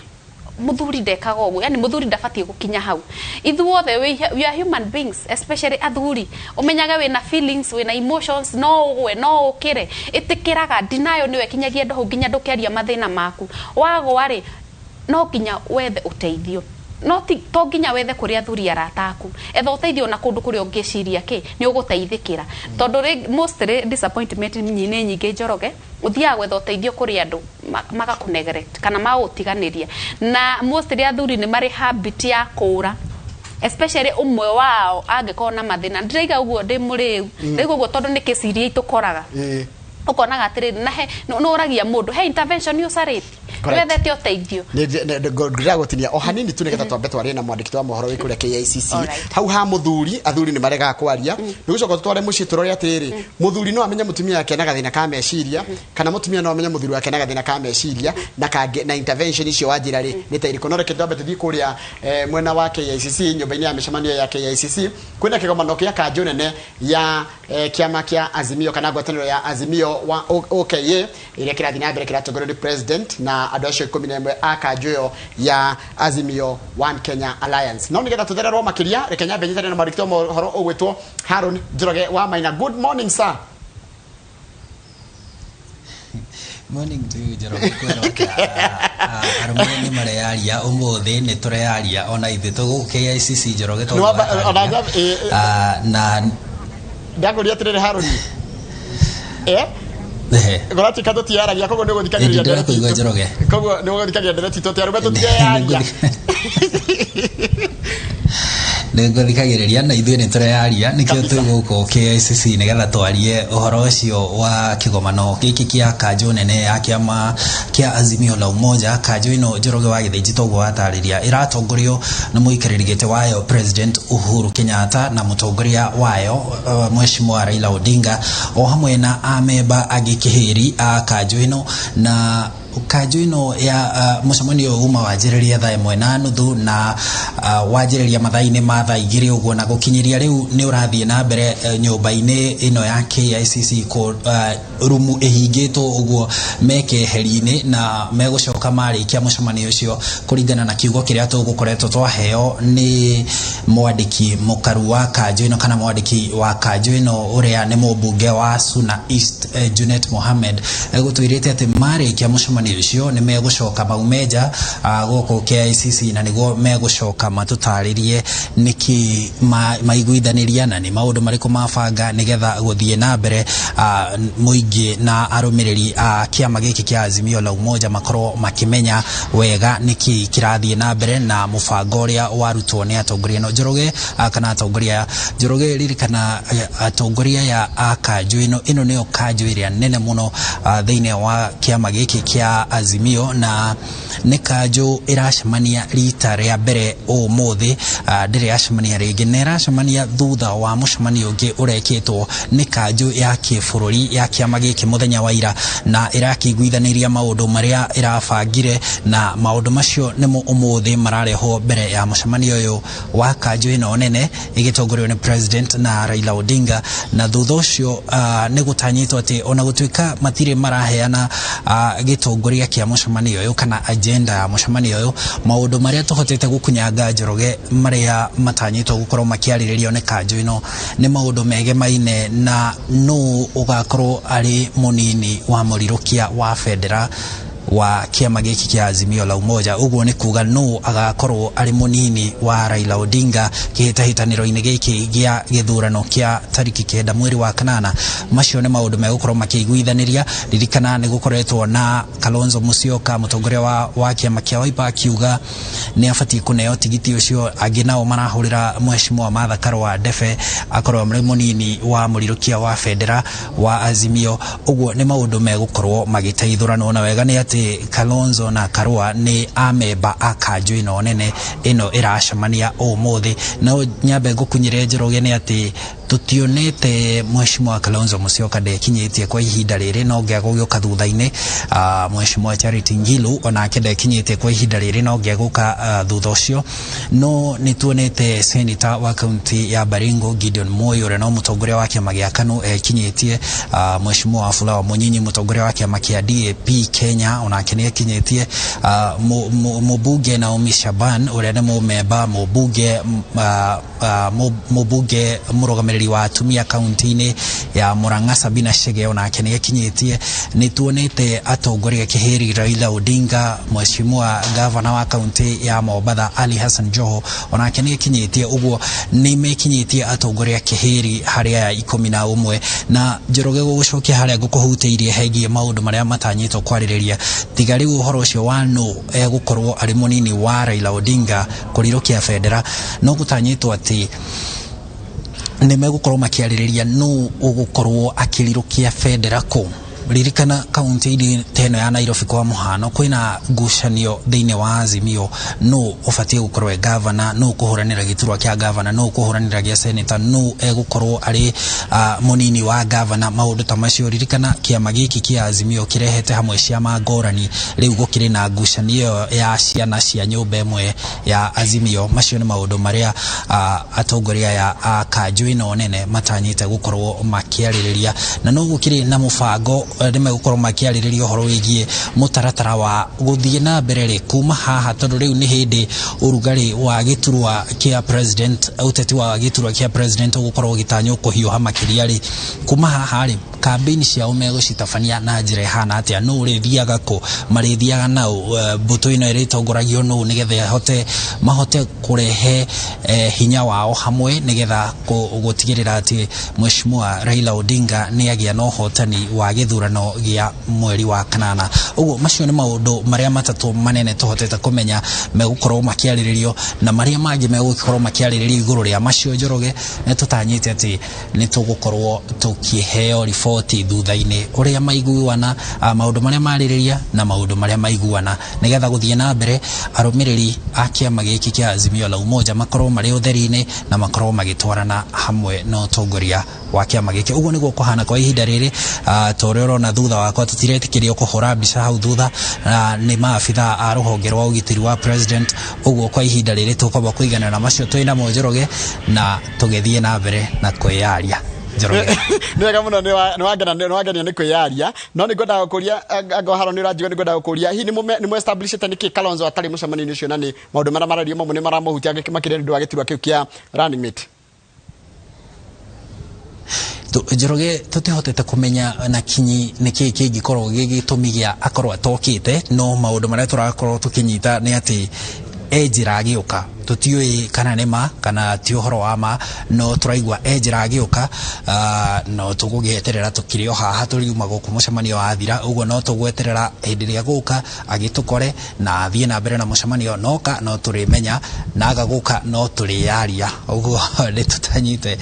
muthuri ndekaga ũguo, yani muthuri ndabatiĩ gũkinya hau. Ithuothe we are human beings, especially athuri. Ũmenyage wĩna feelings, wĩna emotions, no ũgwe, no ũkĩre. Ĩtĩkĩraga denial nĩyo ĩkinyagia andũ hau nginya ndũkĩaria mathĩna maku. Wagwa rĩ, no nginya wethe ũteithio, no ti to nginya wethe kũrĩ athuri arata aku. Etha ũteithio na kũndũ kũrĩa ũngĩciria kĩ nĩ ũgũteithĩkĩra, tondũ mostly disappointment nĩ nyingĩ, Njoroge. Ũthiaga gwetha ũteithio kũrĩ andũ magakũ neglect kana magagũtiganĩria. Na mostly athuri nĩ marĩ habit ya kũũra, especially ũmwe wao angĩkorwo na mathĩna. Ndĩraiga ũguo ndĩ mũrĩu, ndĩraiga ũguo tondũ nĩ kĩciria itũkoraga. Ũkonaga atĩrĩrĩ, na he nĩ ũragia mũndũ he intervention ũcarĩtie, Correct. wethete ũteithio. Ndĩragũtinia o hanini tu nĩgetha twambe twarie na mwandĩki wa mohoro wĩ kũrĩa KICC. Alright. Hau ha mũthuri, athuri nĩ maregaga kwaria. Nĩ gũcoka tũtware mũciĩ tũrore atĩrĩrĩ, mũthuri no amenye mũtumia wake na gathĩna ka meciria, kana mũtumia no amenye mũthuri wake na gathĩna ka meciria, na kangĩ na intervention icio wanjĩra rĩ nĩ ta irĩkũ? No reke twambe tũthiĩ kũrĩa mwena wa KICC, nyũmba-inĩ ya mĩcemanio ya KICC. Kwĩna kĩgomano kĩa kanjũ nene ya kĩama kĩa Azimio kana ngwatanĩro ya Azimio wa OKA ĩrĩa kĩrathiĩ na mbere, kĩratongorio nĩ president na andũ acio 11 a kanjũ ĩyo ya Azimio One Kenya Alliance. No nĩgetha tũthererwo makĩria, reke nyambe nyitane na mwandĩki wa mohoro ũgwĩtwo Haron Njoroge wa Maina. Good morning, sir. Morning to you, Njoroge. Kwĩrwo atĩa? Arũme nĩ mareyaria, ũmũthĩ nĩ tũreyaria ona ithuĩ tũgũkũ KICC, Njoroge, tondũ Nĩ wamba- wataria. ona Na ndakũria atĩrĩrĩ, Haroni, ehe. Ngoratuĩka tũtiaragia, koguo nĩ ũgũthikagĩrĩria Ĩndĩ ndĩrakũigua, ndereti itũ. Njoroge. Koguo nĩ ũgũthikagĩrĩria ndereti itũ atĩ arũme tũtireyaria. Nĩ ngũthikagĩrĩria, na ithuĩ nĩ tũreyaria, nĩkĩo Kabisa. twĩ gũkũ KICC nĩgetha twarie ũhoro ũcio wa kĩgomano gĩkĩ kĩa kanjũ nene ya kĩama kĩa Azimio la Umoja. Kanjũ ĩno, Njoroge wa Gĩthĩnji, toguo watarĩria, ĩratongorio na mũikarĩri gĩtĩ wayo President Uhuru Kenyatta na mũtongoria wayo Mheshimiwa Raila Odinga, o hamwe na amemba angĩ kĩhĩri a kanjũ ĩno. Na kanjũ ĩno ya mũcemanio ũyũ uma wanjĩrĩria thaa 1:30 na wanjĩrĩria mathaa-inĩ ma thaa 2 ũguo, na gũkinyĩria rĩu nĩ ũrathiĩ na mbere nyũmba-inĩ ĩno ya KICC, rumu ĩhingĩtwo ũguo mekeheri-inĩ, na megũcoka marĩkia mũcemanio ũcio, kũringana na kiugo kĩrĩa tũgũkoretwo twaheo nĩ mwandĩki mũkaru wa kanjũ ĩno, kana mwandĩki wa kanjũ ĩno ũrĩa nĩ mũmbunge wa Suna East, Junet Mohamed, egũtwĩrĩte atĩ marĩkia mũcemanio mũcemanio ũcio nĩ megũcoka maume nja gũkũ KICC, na nĩguo megũcoka matũtarĩrie nĩkĩ maiguithanĩria na nĩ maũndũ marĩkũ mabanga nĩgetha gũthiĩ na mbere mũingĩ na arũmĩrĩri a kĩama gĩkĩ kĩa Azimio la Umoja makorwo makĩmenya wega nĩkĩ kĩrathiĩ na mbere na mũbango ũrĩa warutwo nĩ atongoria ĩno Njoroge kana atongoria Njoroge. Ririkana atongoria ya a kanjũ ĩno, ĩno nĩyo kanjũ ĩrĩa nene mũno thĩinĩ wa kĩama gĩkĩ kĩa Azimio, na nĩ kanjũ ĩracemania rita rĩa mbere ũmũthĩ, ndĩrĩ yacemania rĩngĩ, na ĩracemania thutha wa mũcemanio ũngĩ ũrekĩtwo nĩ kanjũ ya kĩbũrũri ya kĩama gĩkĩ mũthenya wa ira, na ĩrakĩiguithanĩria maũndũ marĩa ĩrabangire, na maũndũ macio nĩmo ũmũthĩ mararehwo mbere ya mũcemanio ũyũ wa kanjũ ĩno nene ĩgĩtongorio nĩ President na Raila Odinga. Na thutha ũcio nĩ gũtanyĩtwo atĩ ona gũtuĩka matirĩ maraheana gĩtongoria kĩa mũcemanio ũyũ kana agenda ya mũcemanio ũyũ, maũndũ marĩa tũhotete gũkunyanga, Njoroge, marĩa matanyĩtwo gũkorwo makĩarĩrĩrio nĩ kanjũ ĩno nĩ maũndũ megemaine na nũ ũgakorwo arĩ mũnini wa mũrirũkia wa bendera wa kĩama gĩkĩ kĩa Azimio la Umoja. Ũguo nĩ kuga nũ agakorwo arĩ mũnini wa Raila Odinga kĩhĩtahĩtanĩro-inĩ gĩkĩ gĩa gĩthurano kĩa tariki 9 mweri wa kanana. Macio nĩ maũndũ megũkorwo makĩiguithanĩria. Ririkana nĩ gũkoretwo na Kalonzo Musyoka, mũtongoria wa kĩama kĩa Wiper, akiuga nĩ abatiĩ kũneo tigiti ũcio. Angĩ nao marahũrĩra Mheshimiwa Martha Karua Ndebe akorwo arĩ mũnini wa mũrirũkia wa bendera wa Azimio. Ũguo nĩ maũndũ megũkorwo magĩteithũranwo, na wega nĩ atĩ Kalonzo na Karua nĩ amemba a kanjũ ĩno nene ĩno ĩracemania ũmũthĩ. No nyambe ngũkunyĩre, Njoroge, nĩ atĩ tutionete Mheshimiwa Kalonzo Musyoka ndekinyĩtie kwa ihinda rĩrĩ, no ngegũgĩũka thutha-inĩ. Mheshimiwa Charity Ngilu onake ndekinyĩtie kwa ihinda rĩrĩ, no ngegũka thutha ũcio. No nĩ tuonete senator wa kaunti ya Baringo Gideon Moi, ũrĩa no mũtongoria wa kĩama gĩa KANU, ekinyĩtie. Mheshimiwa Wafula wa Munyinyi, mũtongoria wa kĩama kĩa DAP Kenya, onake nĩ ekinyĩtie. Mũmbunge Naomi Shaban, ũrĩa nĩ mũmemba mũmbunge mũmbunge mũrũgamĩrĩri wa atumia kaunti-inĩ ya Murang'a Sabina Chege, onake nĩ ekinyĩtie. Nĩ tuonete atongoria kĩhĩri Raila Odinga, Mheshimiwa gavana wa kaunti ya Mombatha Ali Hassan Joho, onake nĩ ekinyĩtie. Ũguo nĩ mekinyĩtie atongoria kĩhĩri harĩ aya 11. Na Njoroge, gũgũcokia harĩa ngũkũhutĩirie hegiĩ maũndũ marĩa matanyĩtwo kwarĩrĩria, tiga rĩu ũhoro ũcio wa nũ egũkorwo arĩ mũnini wa Raila Odinga kũrirũkia bendera, no gũtanyĩtwo atĩ nĩ megũkorwo makĩarĩrĩria nũ ũgũkorwo akĩrirũkia bendera kũ. Ririkana kaunti-inĩ ta ĩno ya Nairobi kwa mũhano, kwĩna ngucanio thĩinĩ wa Azimio, nũ ũbatiĩ gũkorwo e gavana, nũ ũkũhũranĩra gĩturwa kĩa gavana, nũ ũkũhũranĩra gĩa senator, nũ egũkorwo arĩ mũnini wa gavana, maũndũ ta macio. Ririkana kĩama gĩkĩ kĩa Azimio kĩrehete hamwe ciama ngũrani, rĩu gũkĩrĩ na ngucanio ĩyo ya ciana cia nyũmba ĩmwe ya Azimio. Macio nĩ maũndũ marĩa atongoria aya a kanjũ ĩno nene matanyĩte gũkorwo makĩarĩrĩria. Na no gũkĩrĩ na mũbango nĩ megũkorwo makĩarĩrĩria ũhoro wĩgiĩ mũtaratara wa gũthiĩ na mbere rĩ kuma haha, tondũ rĩu nĩ hĩndĩ ũrugarĩ wa gĩturwa kĩa president, ũteti wa gĩturwa kĩa president ũgũkorwo ũgĩtanywo kũhiũha makĩria rĩ. Kuma haha rĩ, kambĩini ciao megũcitabania na njĩra ĩhana atĩa? Nũ ũrĩthiaga kũ, marĩthiaga nau, mbũtũ ĩno ĩrĩtongoragio nũ, nĩgetha mahote kũrehe hinya wao hamwe nĩgetha gũtigĩrĩra atĩ Mheshimiwa Raila Odinga nĩ agĩa na ũhotani wa gĩthurano gĩa mweri wa kanana. Ũguo macio nĩ maũndũ marĩa matatũ manene tũhotete kũmenya megũkorwo makĩarĩrĩrio, na marĩa mangĩ megũkorwo makĩarĩrĩrio igũrũ rĩa macio, Njoroge, nĩ tũtanyĩte atĩ nĩ tũgũkorwo tũkĩheo riboti thutha-inĩ ũrĩa maiguana, maũndũ marĩa marĩrĩria na maũndũ marĩa maiguana, nĩgetha gũthiĩ na mbere arũmĩrĩri a kĩama gĩkĩ kĩa Azimio la Umoja makorwo marĩ ũtheri-inĩ na makorwo magĩtwarana hamwe na ũtongoria wa kĩama gĩkĩ. Ũguo nĩguo kũhana kwa ihinda rĩrĩ. Ta ũrĩa ũrona thutha wakwa, tũtiretĩkĩrio kũhũra mbica hau thutha, nĩ maabitha a rũhonge rwa ũgitĩri wa president. Ũguo kwa ihinda rĩrĩ tũkwamba kũiganĩra na macio twĩ namo, Njoroge, na tũgĩthiĩ na mbere na kwĩyaria, Njoroge. Nĩ wega mũno, nĩ wangenia nĩ kwĩyaria, no nĩ ngwendaga gũkũria anga haro nĩ ũranjigua, nĩ ngwendaga gũkũria hihi nĩ mũ establishĩte nĩkĩ Kalonzo atarĩ mũcemanio-inĩ ũcio, na nĩ maũndũ marĩa marario mamwe nĩ maramũhutia makĩria nĩ ũndũ wa gĩturwa kĩu kĩa running mate? Njoroge tutihotete kumenya na kinyi niki kĩngĩkorwo gĩ gĩtũmi gĩa akorwo atokĩte, no maũndũ marĩa tũrakorwo tũkĩnyita nĩ atĩ e njĩra agĩũka. Tũtiũĩ kana nĩ ma kana ti ũhoro wa ma, no tũraigua e njĩra agĩũka. No tũgũgĩeterera, tũkĩrĩ o haha, tũriuma gũkũ mũcemanio wathira ũguo, no tũgweterera hĩndĩ ĩrĩa gũka agĩtũkore na athiĩ na mbere na mũcemanio. Noka no tũrĩmenya, na aga gũka no tũrĩyaria ũguo. Nĩ tũtanyite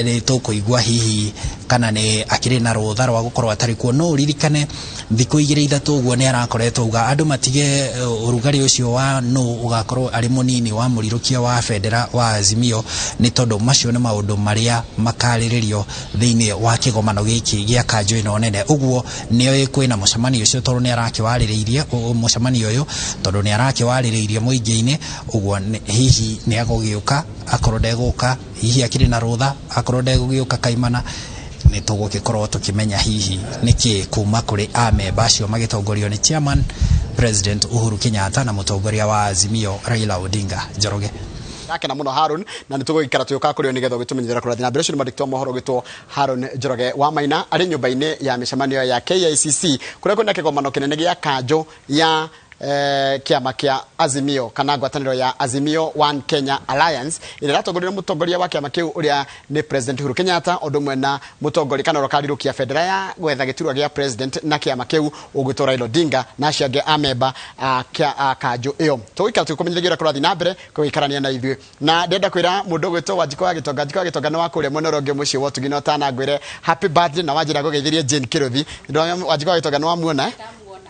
nĩ tũkũigua hihi kana nĩ akĩrĩ na rũtha rwa gũkorwo atarĩ kuo. No ũririkane thikũ igĩrĩ ithatũ ũguo nĩ arakoretwo auga andũ matige ũrugarĩ ũcio wa nũ ũgakorwo arĩ mũnini wa mũrirũkia wa bendera wa Azimio, nĩ tondũ macio nĩ maũndũ marĩa makarĩrĩrio thĩinĩ wa kĩgomano gĩkĩ gĩa kanjũ ĩno nene. Ũguo nĩoĩ kwĩna mũcemanio ũcio, tondũ nĩ arakĩwarĩrĩirie mũcemanio ũyũ, tondũ nĩ arakĩwarĩrĩirie mũingĩ-inĩ. Ũguo hihi nĩ agũgĩũka, akorwo ndegũka hihi akĩrĩ na rũtha, akorwo ndegũgĩũka kaimana, nĩ tũgũgĩkorwo tũkĩmenya hihi nĩkĩ kuma kũrĩ amemba acio magĩtongorio nĩ chairman President Uhuru Kenyatta na mũtongoria wa Azimio Raila Odinga. Njoroge. Ndakena muno, Harun, na nĩ tũgũgĩikara tũgĩũkaga kũrĩ o nĩgetha ũgĩtũmenyithĩra kũrathiĩ na mbere. Ũcio nĩ mwandĩki wa mohoro ũgĩtwo Harun Njoroge wa Maina, arĩ nyũmba-inĩ ya mĩcemanio ya KICC kũrĩa kwĩna kĩgomano kĩnene gĩa kanjũ ya kĩama kĩa Azimio kana ngwatanĩro ya Azimio One Kenya Alliance, ĩrĩa ĩratongorio nĩ mũtongoria wa kĩama kĩu ũrĩa nĩ President Uhuru Kenyatta, ũndũ ũmwe na mũtongoria kana ũrĩa bendera ya gwetha gĩturwa gĩa president na kĩama kĩu ũgwĩtwo Raila Odinga, na acio angĩ amemba a kanjũ ĩyo. Tũgũikara tũgĩkũmenyithagia ũrĩa kũrathiĩ na mbere, kũgĩikarania na ithuĩ. Na ndĩrenda kwĩra mũndũ ũgwĩtwo Wanjikũ wa Gĩtonga. Wanjikũ wa Gĩtonga nĩ wa kũrĩa mwena ũrĩa ũngĩ mũciĩ wa ũtugi, na ũtanangwĩre happy birthday na wanjĩra ngũgeithĩrie Jane Kĩrũthi. Wanjikũ wa Gĩtonga nĩ wamuona, eh?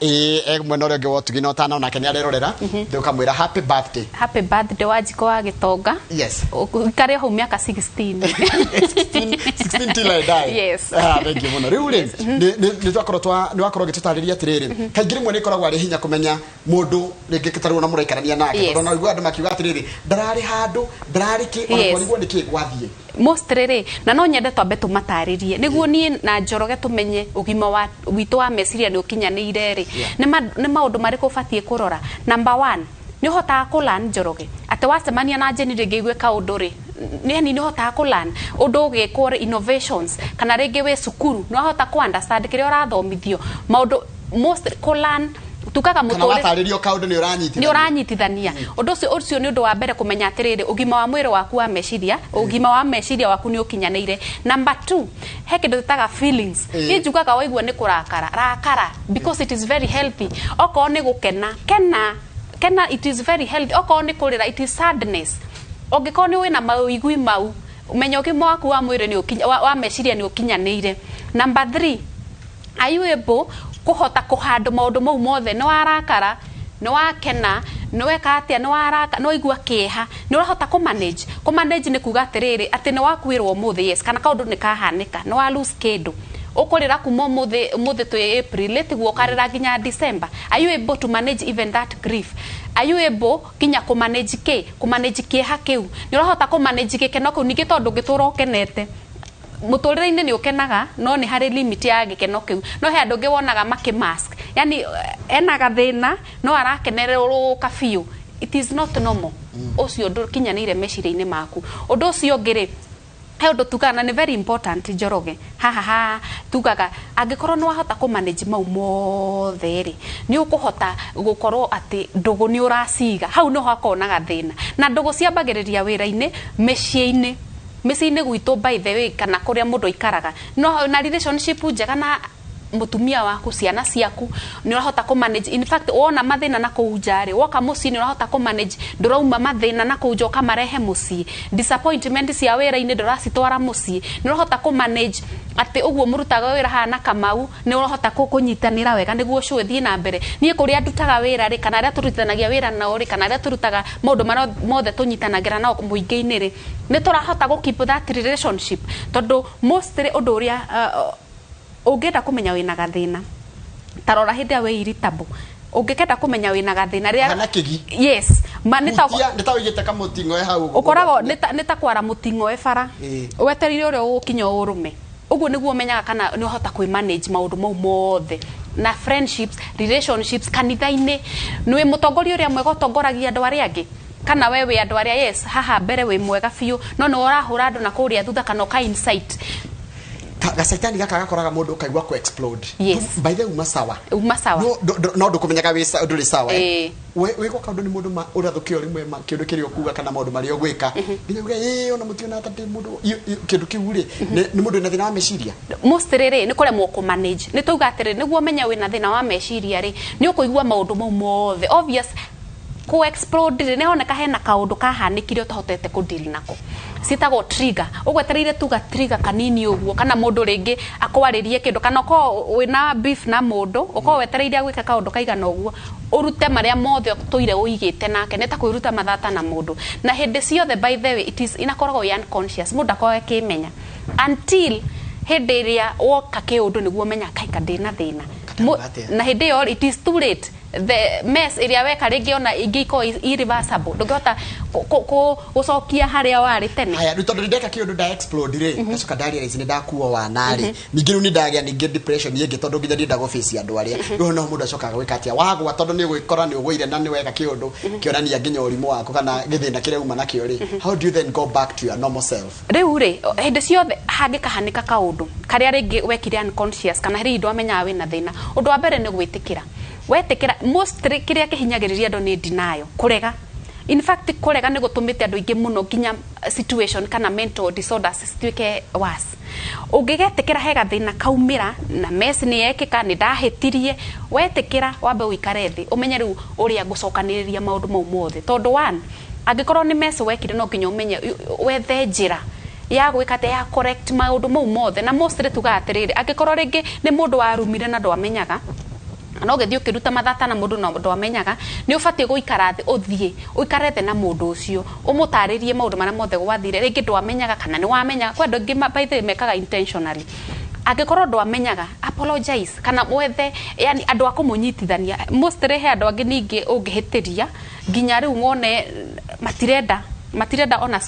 Ĩĩ, e mwena ũrĩa ũngĩ wa ũtugi, na ũtana onake nĩ arerorera, ndũkamwĩra happy birthday. Happy birthday, Wanjikũ wa Gĩtonga. Ũikare hau mĩaka 16. 16, 16 till I die. Yes. Ah, thank you mũno. Rĩu rĩ, nĩ twakorwo twa nĩ wakorwo ũgĩtũtarĩria atĩrĩrĩ, kaingĩ rĩmwe nĩ ĩkoragwo arĩ hinya kũmenya mũndũ rĩngĩ tarĩu ona mũraikarania nake, tondũ ona ũigua andũ makiuga atĩrĩrĩ, ndararĩ handũ, ndararĩ kĩ, ona kwarigwo nĩ kĩ gwathiĩ. Mostly rĩ, na no nyende twambe tũmatarĩrie nĩguo niĩ na Njoroge tũmenye ũgima wa witũ wa meciria nĩ ũkinyanĩire rĩ, nĩ maũndũ marĩkũ ũbatiĩ kũrora. Number one, nĩ ũhotaga kũlan Njoroge atĩ wacemania na Jane rĩngĩ igue kaũndũ rĩ, yani nĩ ũhotaga kũlan ũndũ ũgĩkwo rĩ, innovations, kana rĩngĩ wĩ cukuru nĩ wahota kũ understand kĩrĩa ũrathomithio, maũndũ most kũlan tukaga kana mũtũrĩre watarĩrio kaũndũ nĩ ũranyitithania. Nĩ ũranyitithania ũndũ ũcio. Ũcio nĩ ũndũ wa mbere kũmenya atĩrĩrĩ, ũgima wa mwĩrĩ waku wa meciria, ũgima wa meciria waku nĩ ũkinyanĩire. Number two, he kĩndũ tũtaga feelings. Niĩ njugaga waigua nĩ kũrakara, rakara, because it is very healthy. Okorwo nĩ gũkena, kena kena, it is very healthy. Okorwo nĩ kũrĩra, it is sadness. Ũngĩkorwo nĩ wĩna mawĩigui mau, menya ũgima waku wa mwĩrĩ nĩ wa meciria nĩ ũkinyanĩire. Number three, are you able kũhota kũhandũ maũndũ mau mothe? Nĩ warakara, nĩ wakena, nĩ weka atĩa, nĩ waraka, nĩ waigua kĩeha, nĩ ũrahota kũmanage. Kũmanage nĩ kuga atĩrĩrĩ, atĩ nĩ wakuĩrwo ũmũthĩ, yes, kana kaũndũ nĩ kahanĩka, nĩ wa lose kĩndũ, ũkũrĩra kuma ũmũthĩ, ũmũthĩ twĩ April, tiguo, ũkarĩra nginya December. Are you able to manage even that grief? Are you able nginya kũmanage kĩ, kũmanage kĩeha kĩu? Nĩ ũrahota kũmanage gĩkeno kĩu ningĩ? Tondũ ũngĩtũra ũkenete mũtũrĩre-inĩ, nĩ ũkenaga, no nĩ harĩ limit ya gĩkeno kĩu. No he andũ angĩ wonaga makĩmask, yani ena gathĩna no arakenererũka biũ. It is not normal. Ũcio ndũkinyanĩire meciria-inĩ maku. Ũndũ ũcio ũngĩ rĩ, he ũndũ tugaga na nĩ very important, Njoroge, haha ha tugaga angĩkorwo nĩ wahota kũ manage mau mothe rĩ, nĩ ũkũhota gũkorwo atĩ ndũgũ nĩ ũraciga hau. Nĩho hakoragwo na gathĩna, na ndũgũ ciambagĩrĩria wĩra-inĩ, mĩciĩ-inĩ, mĩciĩ-inĩ gwitũ, by the way, kana kũrĩa mũndũ aikaraga, no na relationship njega na mũtumia waku, ciana ciaku, nĩ ũrahota kũ manage. In fact, wona mathĩna na kũu nja rĩ, woka mũciĩ nĩ ũrahota kũ manage, ndũrauma mathĩna na kũu nja ũkamarehe mũciĩ. Disappointment cia wĩra-inĩ ndũracitwara mũciĩ. Nĩ ũrahota kũ manage atĩ ũguo mũrutaga wĩra haha na Kamau, nĩ ũrahota kũnyitanĩra wega nĩguo show ĩthiĩ na mbere. Niĩ kũrĩa ndutaga wĩra rĩ, kana arĩa tũrutithanagia wĩra nao rĩ, kana arĩa tũrutaga maũndũ marĩa mothe tũnyitanagĩra nao mũingĩ-inĩ rĩ, nĩ tũrahota gũ keep that relationship? Tondũ mostly ũndũ ũrĩa ũngĩenda kũmenya wĩna gathĩna, ta rora hĩndĩ ĩrĩa wĩ irritable. Ũngĩkenda kũmenya wĩna gathĩna rĩrĩa Kana kĩgi. Yes, ma nĩ ta Hutia, nĩ ta ũigĩte kamũting'oe hau ũguo. Ũkoragwo nĩ ta kwara mũting'oe bara, wetereire ũrĩa ũgũkinya ũrũme. Ũguo nĩguo ũmenyaga kana nĩ ũhota kwĩ manage maũndũ mau mothe, na friendships, relationships, kanitha-inĩ, nĩ mũtongoria ũrĩa mwega ũtongoragia andũ arĩa angĩ, kana we wĩ andũ arĩa, yes, haha mbere wĩ mwega biũ, no nĩ ũrahũra andũ na kũrĩa thutha, kana ũka incite. Gacaitani gaka gakoraga mũndũ ũkaigua ku explode. Yes. By the way, uma sawa. Uma sawa. No no ndũkũmenyaga wĩ ndũrĩ sawa. Ĩĩ. Wĩkwo kaũndũ nĩ mũndũ ũrathũkio rĩmwe kĩũndũ kĩrĩa ũkuga kana maũndũ marĩa ũgwĩka, nginya uge ĩĩ ona mũtiona ta ndĩ mũndũ kĩndũ kĩu rĩ, nĩ mũndũ wĩna thĩna wa meciria. Mostly rĩ, nĩ kũremwo kũ manage. Nĩ tauga atĩrĩ, nĩguo ũmenye wĩna thĩna wa meciria rĩ, nĩ ũkũigua maũndũ mau mothe obvious. Ku explode rĩ, nĩhoneka hena kaũndũ kahanĩkire ũtahotete kũ deal nako, ciĩtagwo trigger. Ũgwetereire tuga trigger kanini ũguo, kana mũndũ rĩngĩ akwarĩrie kĩndũ, kana ũkorwo wĩna beef na mũndũ, ũkorwo wetereire gwĩka kaũndũ kaigana ũguo, ũrute marĩa mothe ũtũire ũigĩte nake. Nĩ ta kwĩruta mathata na mũndũ, na hĩndĩ ciothe, by the way, it is inakoragwo ĩ unconscious. Mũndũ akoragwo akĩmenya until hĩndĩ ĩrĩa woka kĩũndũ nĩguo ũmenya kaika ndĩna thĩna. Atĩa? Na hĩndĩ ĩyo it is too late. The mess ĩrĩa weka rĩngĩ ona ingĩ ikorwo irreversible, ndũngĩhota gũcokia harĩa warĩ tene. Haya, rĩu tondũ nĩ ndeka kĩũndũ nda explode rĩ, ngacoka nda realize nĩ ndakuo wana rĩ, ningĩ rĩu nĩ ndagĩa ningĩ depression ĩngĩ, tondũ nginya ndienda gũface andũ arĩa. Rĩu no mũndũ acokaga gwĩka atĩa wagwa, tondũ nĩ ũgwĩkora nĩ ũgũire na nĩ weka kĩũndũ kĩonania nginya ũrimũ waku kana gĩthĩna kĩrĩa uma nakĩo rĩ? How do you then go back to your normal self? Rĩu rĩ, hĩndĩ ciothe hangĩkahanĩka kaũndũ karĩa rĩngĩ wekire unconscious, kana rĩngĩ ndwamenyaga wĩna thĩna, ũndũ wa mbere nĩ gwĩtĩkĩra. Wetĩkĩra, mostly kĩrĩa kĩhinyagĩrĩria andũ nĩ denial, kũrega. In fact, kũrega nĩ gũtũmĩte andũ aingĩ mũno nginya situation kana mental disorders cituĩke worse. Ũngĩgetĩkĩra he gathĩna kaumĩra na mess nĩ yekĩka, nĩ ndahĩtirie, wetĩkĩra, wambe ũikare thĩ, ũmenye rĩu ũrĩa ngũcokanĩrĩria maũndũ mau mothe. Tondũ one, angĩkorwo nĩ mess wekire, no nginya ũmenye wethe njĩra ya gwĩka atĩa ya correct maũndũ mau mothe. Na mostly tugaga atĩrĩrĩ, angĩkorwo rĩngĩ nĩ mũndũ warumire na ndwamenyaga, kana ũgĩthiĩ ũkĩruta mathata na mũndũ na ndwamenyaga, nĩ ũbatiĩ gũikara thĩ, ũthiĩ ũikare thĩ na mũndũ ũcio, ũmũtarĩrie maũndũ marĩa mothe gwathire. Rĩngĩ ndwamenyaga kana nĩ wamenyaga. Kwĩ andũ aingĩ by the way mekaga intentionally. Angĩkorwo ndwamenyaga, apologize kana wethe yani andũ a kũmũnyitithania. Mostly he andũ angĩ ningĩ ũngĩhĩtĩria nginya rĩu wone matirenda ona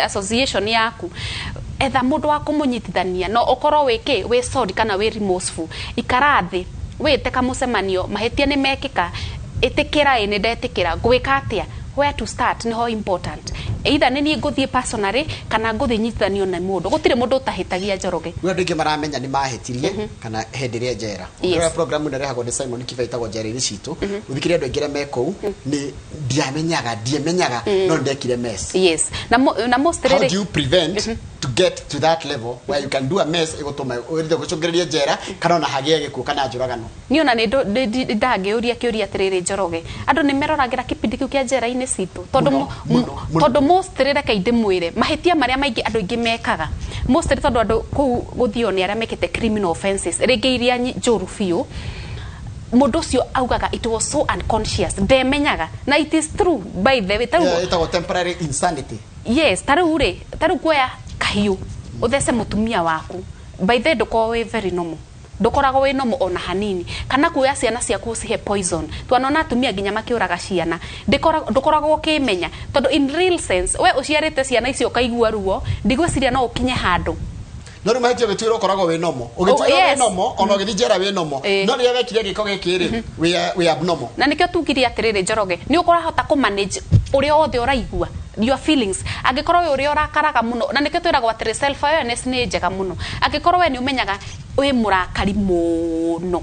association yaku, etha mũndũ wa kũmũnyitithania. No ũkorwo wĩ kĩ, wĩ sorry kana wĩ remorseful, ikara thĩ, wĩte kamũcemanio, mahĩtia nĩ mekĩka, ĩtĩkĩra, ĩ nĩ ndetĩkĩra, ngwĩka atĩa, where to start niho important. Either nĩ niĩ ngũthiĩ personally kana ngũthiĩ nyitithanio na mũndũ. Gũtirĩ mũndũ ũtahĩtagia, Njoroge. Rĩu andũ aingĩ maramenya nĩ mahĩtirie kana hĩndĩ ĩrĩa njera. Ũrĩa program ĩno ĩrehagwo nĩ Simon Kibe ĩtagwo Njera-inĩ Citũ, ũthikĩrĩrie andũ aingĩ arĩa me kũu nĩ ndiamenyaga, ndiemenyaga, no ndekire mess. Yes, na mostly How do you prevent to get to that level where you can do a mess ĩgũtũma ũrĩte gũcũngĩrĩria njera kana ona hagĩe gĩkuũ kana njũragano? Niĩ ona nĩ ndangĩũria kĩũria atĩrĩrĩ, Njoroge, andũ nĩ meroragĩra kĩbindi kĩu kĩa njera-inĩ citũ? Tondũ Mũno, mũno, mũno. Tondũ mostly, reke ndĩmwĩre, mahĩtia marĩa maingĩ andũ aingĩ mekaga mostly, tondũ andũ kũu gũthio nĩ arĩa mekĩte criminal offenses rĩngĩ iria njũru biũ, mũndũ ũcio augaga it was so unconscious, ndemenyaga. Na it is true, by the way. Tarĩu Yeah, ĩtagwo temporary insanity. Yes, tarĩu rĩ, tarĩu kuoya kahiũ ũthece mũtumia waku, by the way, ndũkoragwo wĩ very normal, ndũkoragwo wĩ normal ona hanini. Kana kuoya ciana ciaku ũcihe poison, twanona atumia nginya makĩũraga ciana. Ndũkoragwo ũkĩmenya, tondũ in real sense we ũciarĩte ciana icio ũkaigua ruo, ndigwĩciria no ũkinye handũ. No rĩu mahĩtia ũgĩtuĩrwo ũkoragwo wĩ normal, ũgĩtuĩrwo wĩ normal, ona ũgĩthiĩ njera wĩ normal. No rĩrĩa wekire gĩko gĩkĩ rĩ, wĩ abnormal. Na nĩkĩo tugire atĩrĩrĩ, Njoroge, nĩ ũkũrahota kũmanage ũrĩa wothe ũraigua, your feelings. Angĩkorwo we ũrĩa ũrakaraga mũno, na nĩkĩo twĩragwo atĩrĩ self awareness nĩ njega mũno. Angĩkorwo we nĩ ũmenyaga wĩ mũrakari mũno,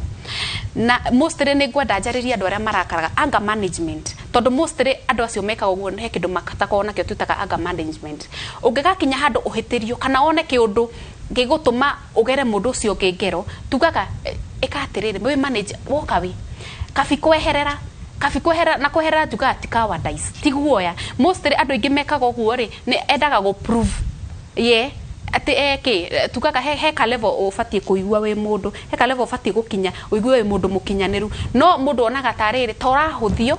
na mostly nĩ ngwenda njarĩrie andũ arĩa marakaraga, anger management, tondũ mostly andũ acio mekaga ũguo he kĩndũ matakoragwo nakĩo twĩtaga anger management. Ũngĩgakinya handũ ũhĩtĩrio kana wone kĩũndũ gĩgũtũma ũgere mũndũ ũcio ũngĩ ngero, tugaga ĩka atĩrĩrĩ, wĩ manage woka wĩ kabi kweherera, kabi kweherera. Na kweherera tugaga ti cowardice, ti guoya. Mostly andũ aingĩ mekaga ũguo rĩ, nĩ endaga gũ prove ye atĩ eke. Tugaga he ka level ũbatiĩ kũigua wĩ mũndũ, he ka level ũbatiĩ gũkinya ũigue wĩ mũndũ mũkinyanĩru. No mũndũ onaga tarĩrĩ ta ũrahũthio,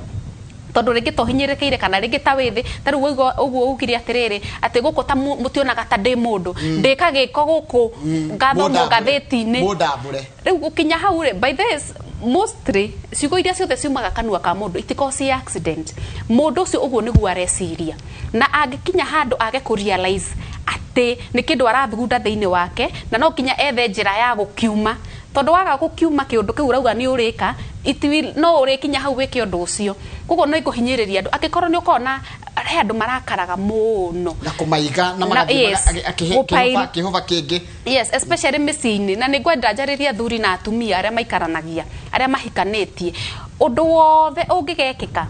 tondũ rĩngĩ to hinyĩrĩkĩire, kana rĩngĩ ta wĩthĩ ta rĩu waigua ũguo ugire atĩrĩrĩ, atĩ gũkũ ta mũtionaga ta ndĩ mũndũ, ndĩka gĩko gũkũ ngathomwo ngathĩti-inĩ. Mũndambũre. Rĩu gũkinya hau rĩ, by this mostly ciugo iria ciothe ciumaga kanua ka mũndũ itikoragwo ci accident. Mũndũ ũcio ũguo nĩguo areciria, na angĩkinya handũ age kũ realize atĩ nĩ kĩndũ arathugunda thĩinĩ wake, na no nginya ethe njĩra ya gũkiuma, tondũ waga gũkiuma kĩũndũ kĩu ũrauga nĩ ũrĩka, it will, no ũrĩkinya hau wĩke ũndũ ũcio. Koguo no ngũhinyĩrĩria andũ, angĩkorwo nĩ ũkona He andũ marakaraga mũno. Na kũmaiga na Na- magathiĩ yes. Gũpail. Kĩhũba kĩngĩ. Yes, especially mĩciĩ-inĩ, na nĩ ngwenda njarĩrie athuri na atumia arĩa maikaranagia, arĩa mahikanĩtie. Ũndũ wothe ũngĩgekĩka,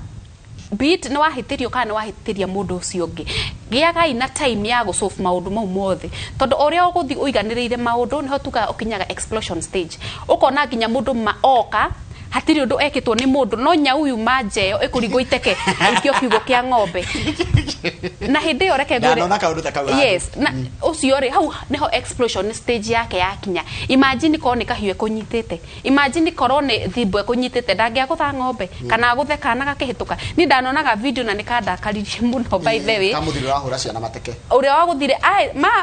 be it nĩ wahĩtĩrio kana nĩ wahĩtĩria mũndũ ũcio ũngĩ, gĩagai na time ya gũsolve maũndũ mau mothe, tondũ ũrĩa ũgũthiĩ ũiganĩrĩire maũndũ nĩho tugaga ũkinyaga explosion stage, ũkona nginya mũndũ ma oka hatirĩ ũndũ ekĩtwo nĩ mũndũ, no nyau yuma nja ĩyo ĩkũringwo iteke ĩikio kiugũ kĩa ng'ombe, na hĩndĩ ĩyo reke ngwĩre. Ndanona kaũndũ ta kau handũ. Yes, na ũcio rĩ, hau nĩho explosion stage yake yakinya. Imagine korwo nĩ kahiũ ekũnyitĩte, imagine korwo nĩ thimbo ekũnyitĩte, ndangĩagũtha ng'ombe kana agũthe kana gakĩhĩtũka. Niĩ ndanonaga video na nĩ kandakaririe mũno, by the way. Kamũthiri ũrahũra ciana mateke. Ũrĩa wagũthire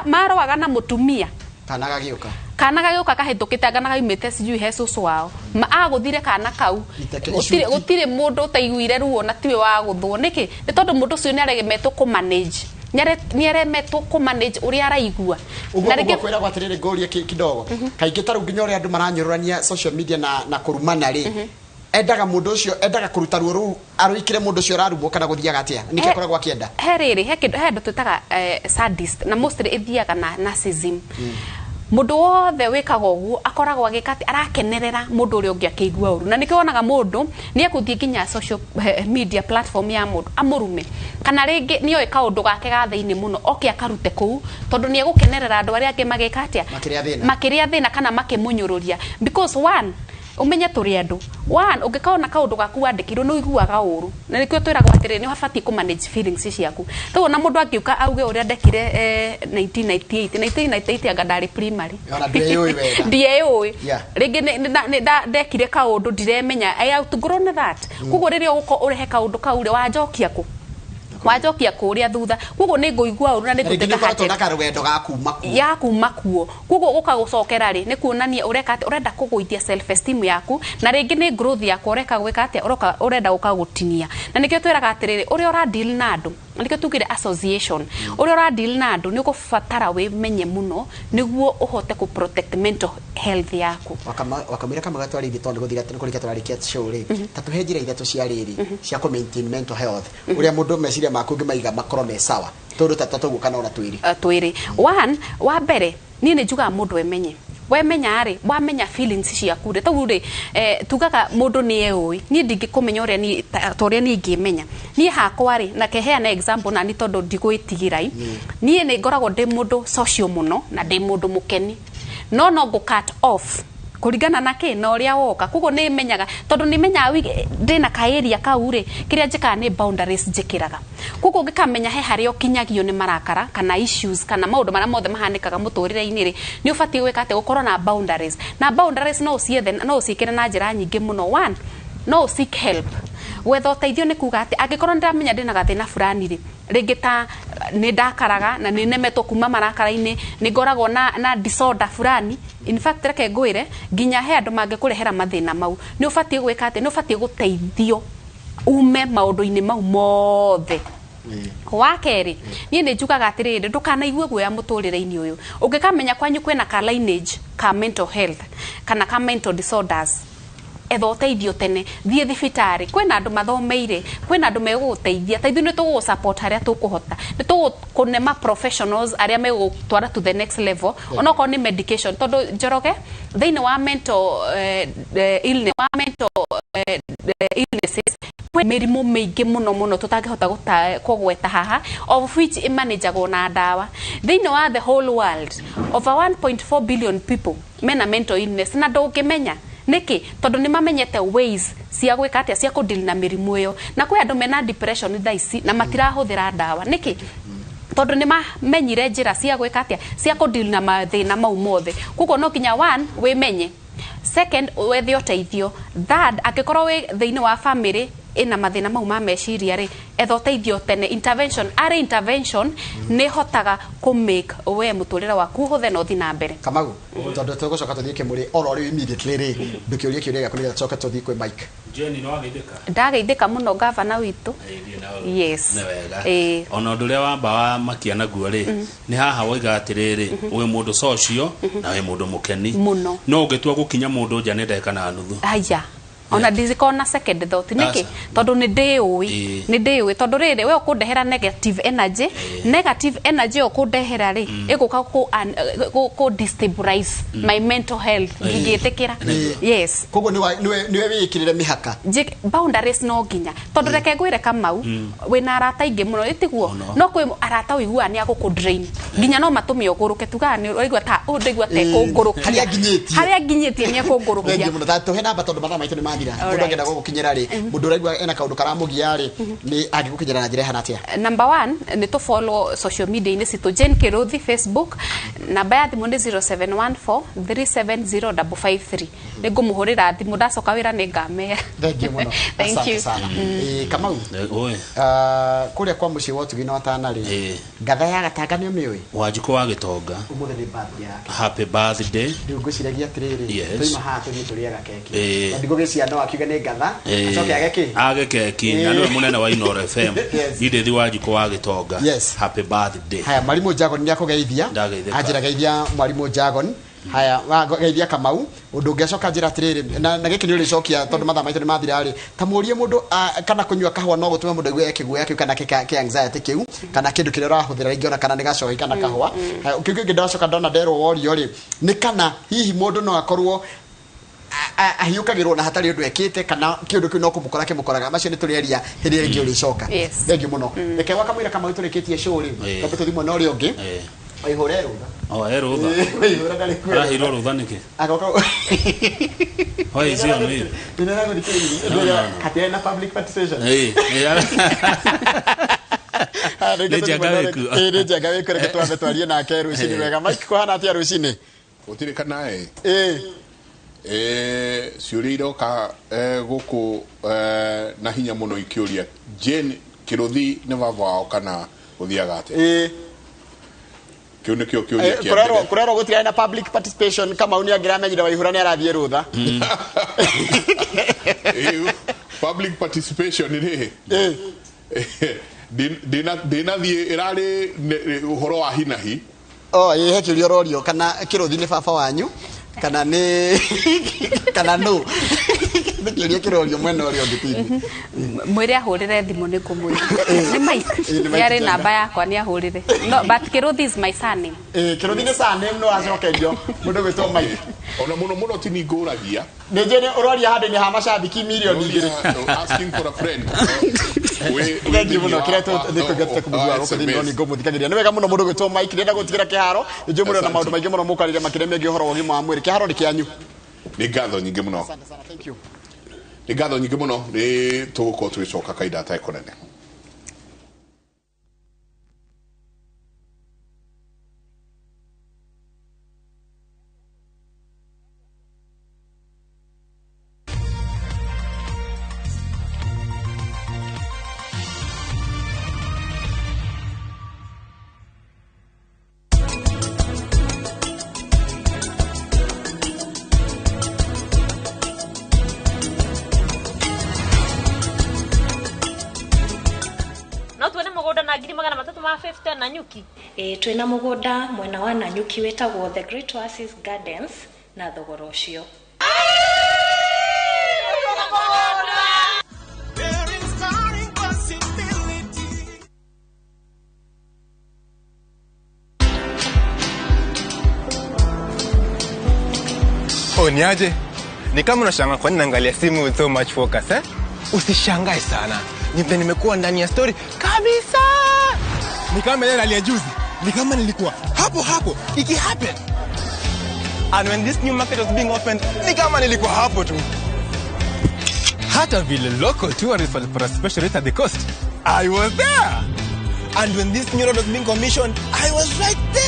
marũaga na mũtumia. Kana gagĩũka. Kana gagĩũka kahĩtũkĩte, anga gaumĩte sijui he cũcũ wao, agũthire kana kau. Iteke. Gũtirĩ Icuki. gũtirĩ mũndũ ũtaiguire ruo na tiwe wagũthwo. Nĩkĩ? Nĩ tondũ mũndũ ũcio nĩ aremetwo kũmanage, nĩ aremetwo kũmanage ũrĩa araigua. Ũguo Na ũguo rĩngĩ kwĩragwo atĩrĩrĩ, ngũrie kidogo, kaingĩ ta rĩu nginya ũrĩa andũ maranyũrũrania social media na kũrumana rĩ, endaga mũndũ ũcio, endaga kũruta ruo rũu arũikire mũndũ ũcio ũrarumwo, kana gũthiaga atĩa? Nĩkĩ akoragwo akĩenda? He rĩrĩ, he kĩndũ, he andũ twĩtaga sadist, na mostly ĩthiaga na narcissism. Mũndũ wothe wĩkaga ũguo akoragwo agĩka atĩ arakenerera mũndũ ũrĩa ũngĩ akĩigua ũru, na nĩkĩo wonaga mũndũ nĩ egũthiĩ nginya social media platform ya mũndũ amũrume, kana rĩngĩ nĩoĩ kaũndũ gake ga thĩinĩ mũno oke akarute kũu, tondũ nĩ egũkenerera andũ arĩa angĩ magĩka atĩa? Makĩrĩa thĩna. Makĩrĩa thĩna kana makĩmũnyũrũria, because one, ũmenye tũrĩ andũ. One, ũngĩkaona kaũndũ gaku wandĩkirwo nĩ ũiguaga ũru, na nĩkĩo twĩragwo atĩrĩrĩ, nĩ ũbatiĩ kũ manage feelings ciaku. Rĩu ona mũndũ angĩũka auge ũrĩa ndekire 1998, 1998 anga ndarĩ primary. Ona ndwĩyũĩ wega. Ndieyũĩ. Rĩngĩ nĩ ndekire kaũndũ ndiremenya. I outgrown that. Koguo rĩrĩa ũgũka ũrehe kaũndũ kau rĩ, wanjokia kũ, wanjokia kũrĩa thutha, koguo nĩ ngũigua ũru na nĩ Na rĩngĩ ngũtuĩka nĩ ũkoretwo hearted. na karũgendo ga kuma kuo. Ya kuma kuo, koguo gũka gũcokera rĩ, nĩ kuonania ũreka atĩ ũrenda kũgũithia self esteem yaku, na rĩngĩ nĩ growth yaku ũreka gwĩka atĩa, ũroka ũrenda gũka gũtinia. Na nĩkĩo twĩraga atĩrĩrĩ, ũrĩa ũra deal na andũ, na nĩkĩo tugire association, ũrĩa ũra deal na andũ nĩ ũgũbatara wĩmenye mũno nĩguo ũhote kũ protect mental health yaku. Wakamwĩra kamwe gatwarĩirie, tondũ gũthira nĩ kũrĩkia tũrarĩkia show rĩ, ta tũhe njĩra ithatũ cia rĩrĩ cia kũ maintain mental health, ũrĩa mũndũ meciria maku ũngĩmaiga makorwo me sawa, tũndũ ta tũguo kana ona twĩrĩ. Twĩrĩ. One, wa mbere niĩ nĩ njugaga mũndũ emenye. Wemenya rĩ, wamenya feelings ciaku rĩ, tau rĩ, tugaga mũndũ nĩ eũĩ. Niĩ ndingĩkũmenya ũrĩa niĩ ta ũrĩa niĩ ingĩmenya niĩ hakwa rĩ, na keheana example na nĩ tondũ ndigwĩtigĩra i. Niĩ nĩ ngoragwo ndĩ mũndũ social mũno na ndĩ mũndũ mũkeni, no ngũ cut off kũringana na kĩ na ũrĩa woka. Koguo nĩ menyaga, tondũ nĩ menyaga ndĩna ka area kau rĩ, kĩrĩa njĩkaga nĩ boundaries njĩkĩraga. Koguo ũngĩkamenya he harĩa ũkinyagio nĩ marakara kana issues kana maũndũ marĩa mothe mahanĩkaga mũtũrĩre-inĩ rĩ, nĩ ũbatiĩ gwĩka atĩ gũkorwo na boundaries. Na boundaries no ũciethe, no ũciĩkĩre na njĩra nyingĩ mũno. One, no ũ seek help, gwetha ũteithio. Nĩ kuga atĩ angĩkorwo nĩ ndamenya ndĩna gathĩna fulani rĩ, rĩngĩ ta nĩ ndakaraga na nĩ nemetwo kuma marakara-inĩ, nĩ ngoragwo na disorder fulani. In fact, reke ngwĩre, nginya he andũ mangĩkũrehera mathĩna mau, nĩ ũbatiĩ gwĩka atĩ nĩ ũbatiĩ gũteithio ume maũndũ-inĩ mau mothe. Wa kerĩ, niĩ nĩ njugaga atĩrĩrĩ, ndũkanaigue guoya mũtũrĩre-inĩ ũyũ. Ũngĩkamenya kwanyu kwĩna ka lineage ka mental health kana ka mental disorders, etha ũteithio tene, thiĩ thibitarĩ, kwĩna andũ mathomeire, kwĩna andũ megũgũteithia. Ta ithuĩ nĩ tũgũgũ support harĩa tũkũhota, nĩ tũgũkũnema professionals arĩa megũgũtwara to the next level, onokorwo nĩ medication, tondũ Njoroge, thĩinĩ wa mental illness, wa mental illnesses, kwĩ mĩrimũ mĩingĩ mũno mũno tũtangĩhota kũgweta haha, of which ĩmanĩjagwo na ndawa. Thĩinĩ wa the whole world, over 1.4 billion people mena mental illness, na ndũngĩmenya nĩkĩ, tondũ nĩ mamenyete ways cia gwĩka atĩa, cia kũdeal na mĩrimũ ĩyo. Na kwĩ andũ mena depression thaa ici na matirahũthĩra ndawa. Nĩkĩ? Tondũ nĩ mamenyire njĩra cia gwĩka atĩa, cia kũdeal na mathĩna mau mothe. Koguo no nginya one, wĩmenye; second, wethe ũteithio; third, angĩkorwo wĩ thĩinĩ wa family ĩna mathĩna mau ma meciria rĩ, etha ũteithio tene. Intervention arĩ intervention nĩ hotaga kũ make we mũtũrĩre waku ũhũthe na ũthiĩ na mbere. Kamau, tondũ tũgũcoka tũthiĩ kĩmũrĩ oro rĩu immediately rĩ, ndũkĩũrie kĩũria gĩaku nĩgetha tũcoke tũthiĩ kwĩ Mike. Jenny, nĩ wageithĩka? Ndageithĩka mũno, gavana witũ. Yes. Nĩ wega. Ĩĩ. Ona ũndũ ũrĩa wamba wa makia naguo rĩ, nĩ haha woiga atĩrĩrĩ, wĩ mũndũ social na wĩ mũndũ mũkeni Mũno. no ũngĩtua gũkinya mũndũ nja nĩ ndagĩka na nuthu. Haya. Ona ndizikorwo na second thought nĩkĩ? Tondũ nĩ ndĩũĩ, nĩ ndĩũĩ tondũ rĩrĩ we ũkũndehera negative energy, negative energy ũkũndehera rĩ ĩgũka kũ destabilize my mental health ngĩgĩtĩkĩra. Yes. Koguo nĩwe wĩĩkĩrĩre mĩhaka. Boundaries no nginya tondũ reke ngwĩre Kamau wĩna arata aingĩ mũno ĩtiguo no kwĩ arata ũiguaga nĩ agũkũ drain nginya no matũme ũgũrũke tugaga nĩ ũraigua ta ũũ ndaigua ta ekũngũrũkia harĩa nginyĩtie nĩ ekũngũrũkia. Thengiũ mũno. Ta tũhe namba tondũ mathaa maitũ nĩ mathira. Mũndũ angĩenda gũgũkinyĩra rĩ, mũndũ ũraigua ena kaũndũ karamũgia rĩ, nĩ angĩgũkinyĩra na njĩra ĩhana atĩa? Number 1 nĩ tũ follow social media inĩ citũ Jane Kiruthi Facebook, namba ya thimũ nĩ 0714 370 553. Nĩ ngũmũhũrĩra thimũ ndacoka wĩra nĩ ngamera. Thengiũ mũno. Thank you. Sana. Kamau, kũrĩa kwa mũciĩ wa ũtugi na watana rĩ, ngatha ya gatanga nĩ ũmĩũĩ? Wanjikũ wa Gĩtonga. Ũmũthĩ nĩ birthday yake. Happy birthday. Rĩu ngwĩciragia atĩrĩrĩ, tũima haha tũthiĩ tũrĩaga keki. Na ndigũgĩcia no akiuge nĩ ngatha, acoke age kĩ? Age keki, na nĩwe mũnene wa Inooro FM. Edith Wanjikũ wa Gĩtonga. Happy birthday. Haya, Mwalimu Jagon nĩ akũgeithia. Anjĩra geithia Mwalimu Jagon. Haya, geithia Kamau. Ũndũ ũngĩ acoka njĩra atĩrĩrĩ, na gĩkĩ nĩ ũrĩcokia tondũ mathaa maitũ nĩ mathira rĩ, ta mũrie mũndũ kana kũnyua kahũa no gũtũme mũndũ aigue kĩguoya kĩu kana kĩ anxiety kĩu kana kĩndũ kĩrĩa ũrahũthĩra rĩngĩ ona kana nĩ gacohi kana kahũa. Kĩu kĩngĩ ndacoka ndona nderwo worio rĩ, nĩ kana hihi mũndũ no akorwo ahiũkagĩrwo na hatarĩ ũndũ ekĩte kana kĩũndũ kĩu no kũmũkora kĩmũkoraga. Macio nĩ tũrĩaria hĩndĩ ĩrĩa ĩngĩ ũrĩcoka. Thengiũ mũno. Reke wakamũira Kamau tũrĩkĩtie show rĩ, twambe tũthiĩ mwena ũrĩa ũngĩ. Waihũra rũtha. Oh, rũtha. Waihũra ndarĩ kuo. Arahirwo rũtha nĩkĩ? Agoka. Why is he on here? Ndĩragũthikĩrĩria. Hatirĩ na public participation. Nĩ njenga wĩku. Nĩ njenga wĩku, reke twambe twarie nake rũcinĩ wega. Mike, kũhana atĩa rũcinĩ? Gũtirĩ kana ĩ. Ciũria iroka gũkũ na hinya mũno ikĩũria Jane Kiruthi nĩ baba wao kana gũthiaga atĩa? Kĩu nĩkĩo kĩũria kĩa mbere. Kũrerwo gũtirarĩ na public participation. Kamau nĩ angĩramenyire Waihũra nĩ arathiĩ rũtha. Public participation rĩ, ndinathiĩ ĩrarĩ ũhoro wa hinahi. Oh, he kĩũria ũrorio kana Kiruthi nĩ baba wanyu kana nĩ kana no. Nĩ kĩũria kĩrorio mwena ũrĩa ũngĩ TV. Mwĩre ahũrĩre thimũ nĩ ngũmwĩra. Nĩ Mike. Nĩ arĩ namba yakwa nĩ ahũrĩre. No, but Kiruthi is my surname. Kiruthi nĩ surname no acokerio mũndũ gwĩtwo Mike. Ona mũno mũno ti ningũragia. Nĩ njũĩ nĩ ũroria handũ-inĩ ha macambĩki mirioni 2. Asking for a friend. Thengiũ mũno. Kĩrĩa tũthikũngĩte kũmũigua gũkũ thĩinĩ no nĩngũmũthikagĩrĩria. Nĩ wega mũno mũndũ gwĩtwo Mike. Ndĩrenda gũtigĩra kĩharo. Nĩ njũĩ mũrĩ na maũndũ maingĩ mũno mũkwarĩria makĩria megiĩ ũhoro wa ũgima wa mwĩrĩ. Kĩharo nĩ kĩanyu. Nĩ ngatho nyingĩ mũno. Asante sana, thank you. Nĩ ngatho nyingĩ mũno. Nĩ tũgũkorwo tũgĩcoka kahinda gatarĩ kũnene. Nanyuki. Twina mugunda mwena wa Nanyuki witagwo The Great Oasis Gardens na thogora ucio. Oh, niaje? Ni kama unashangaa kwa nini naangalia simu with so much focus, eh? Usishangae sana. Ni vile nimekuwa ndani ya story kabisa. Ni kama ile nalia juzi. Ni kama nilikuwa hapo hapo iki happen. And when this new market was being opened, ni kama nilikuwa hapo tu. Hata vile local tourists walipata special rate at the coast, I was there. And when this new road was being commissioned, I was right there.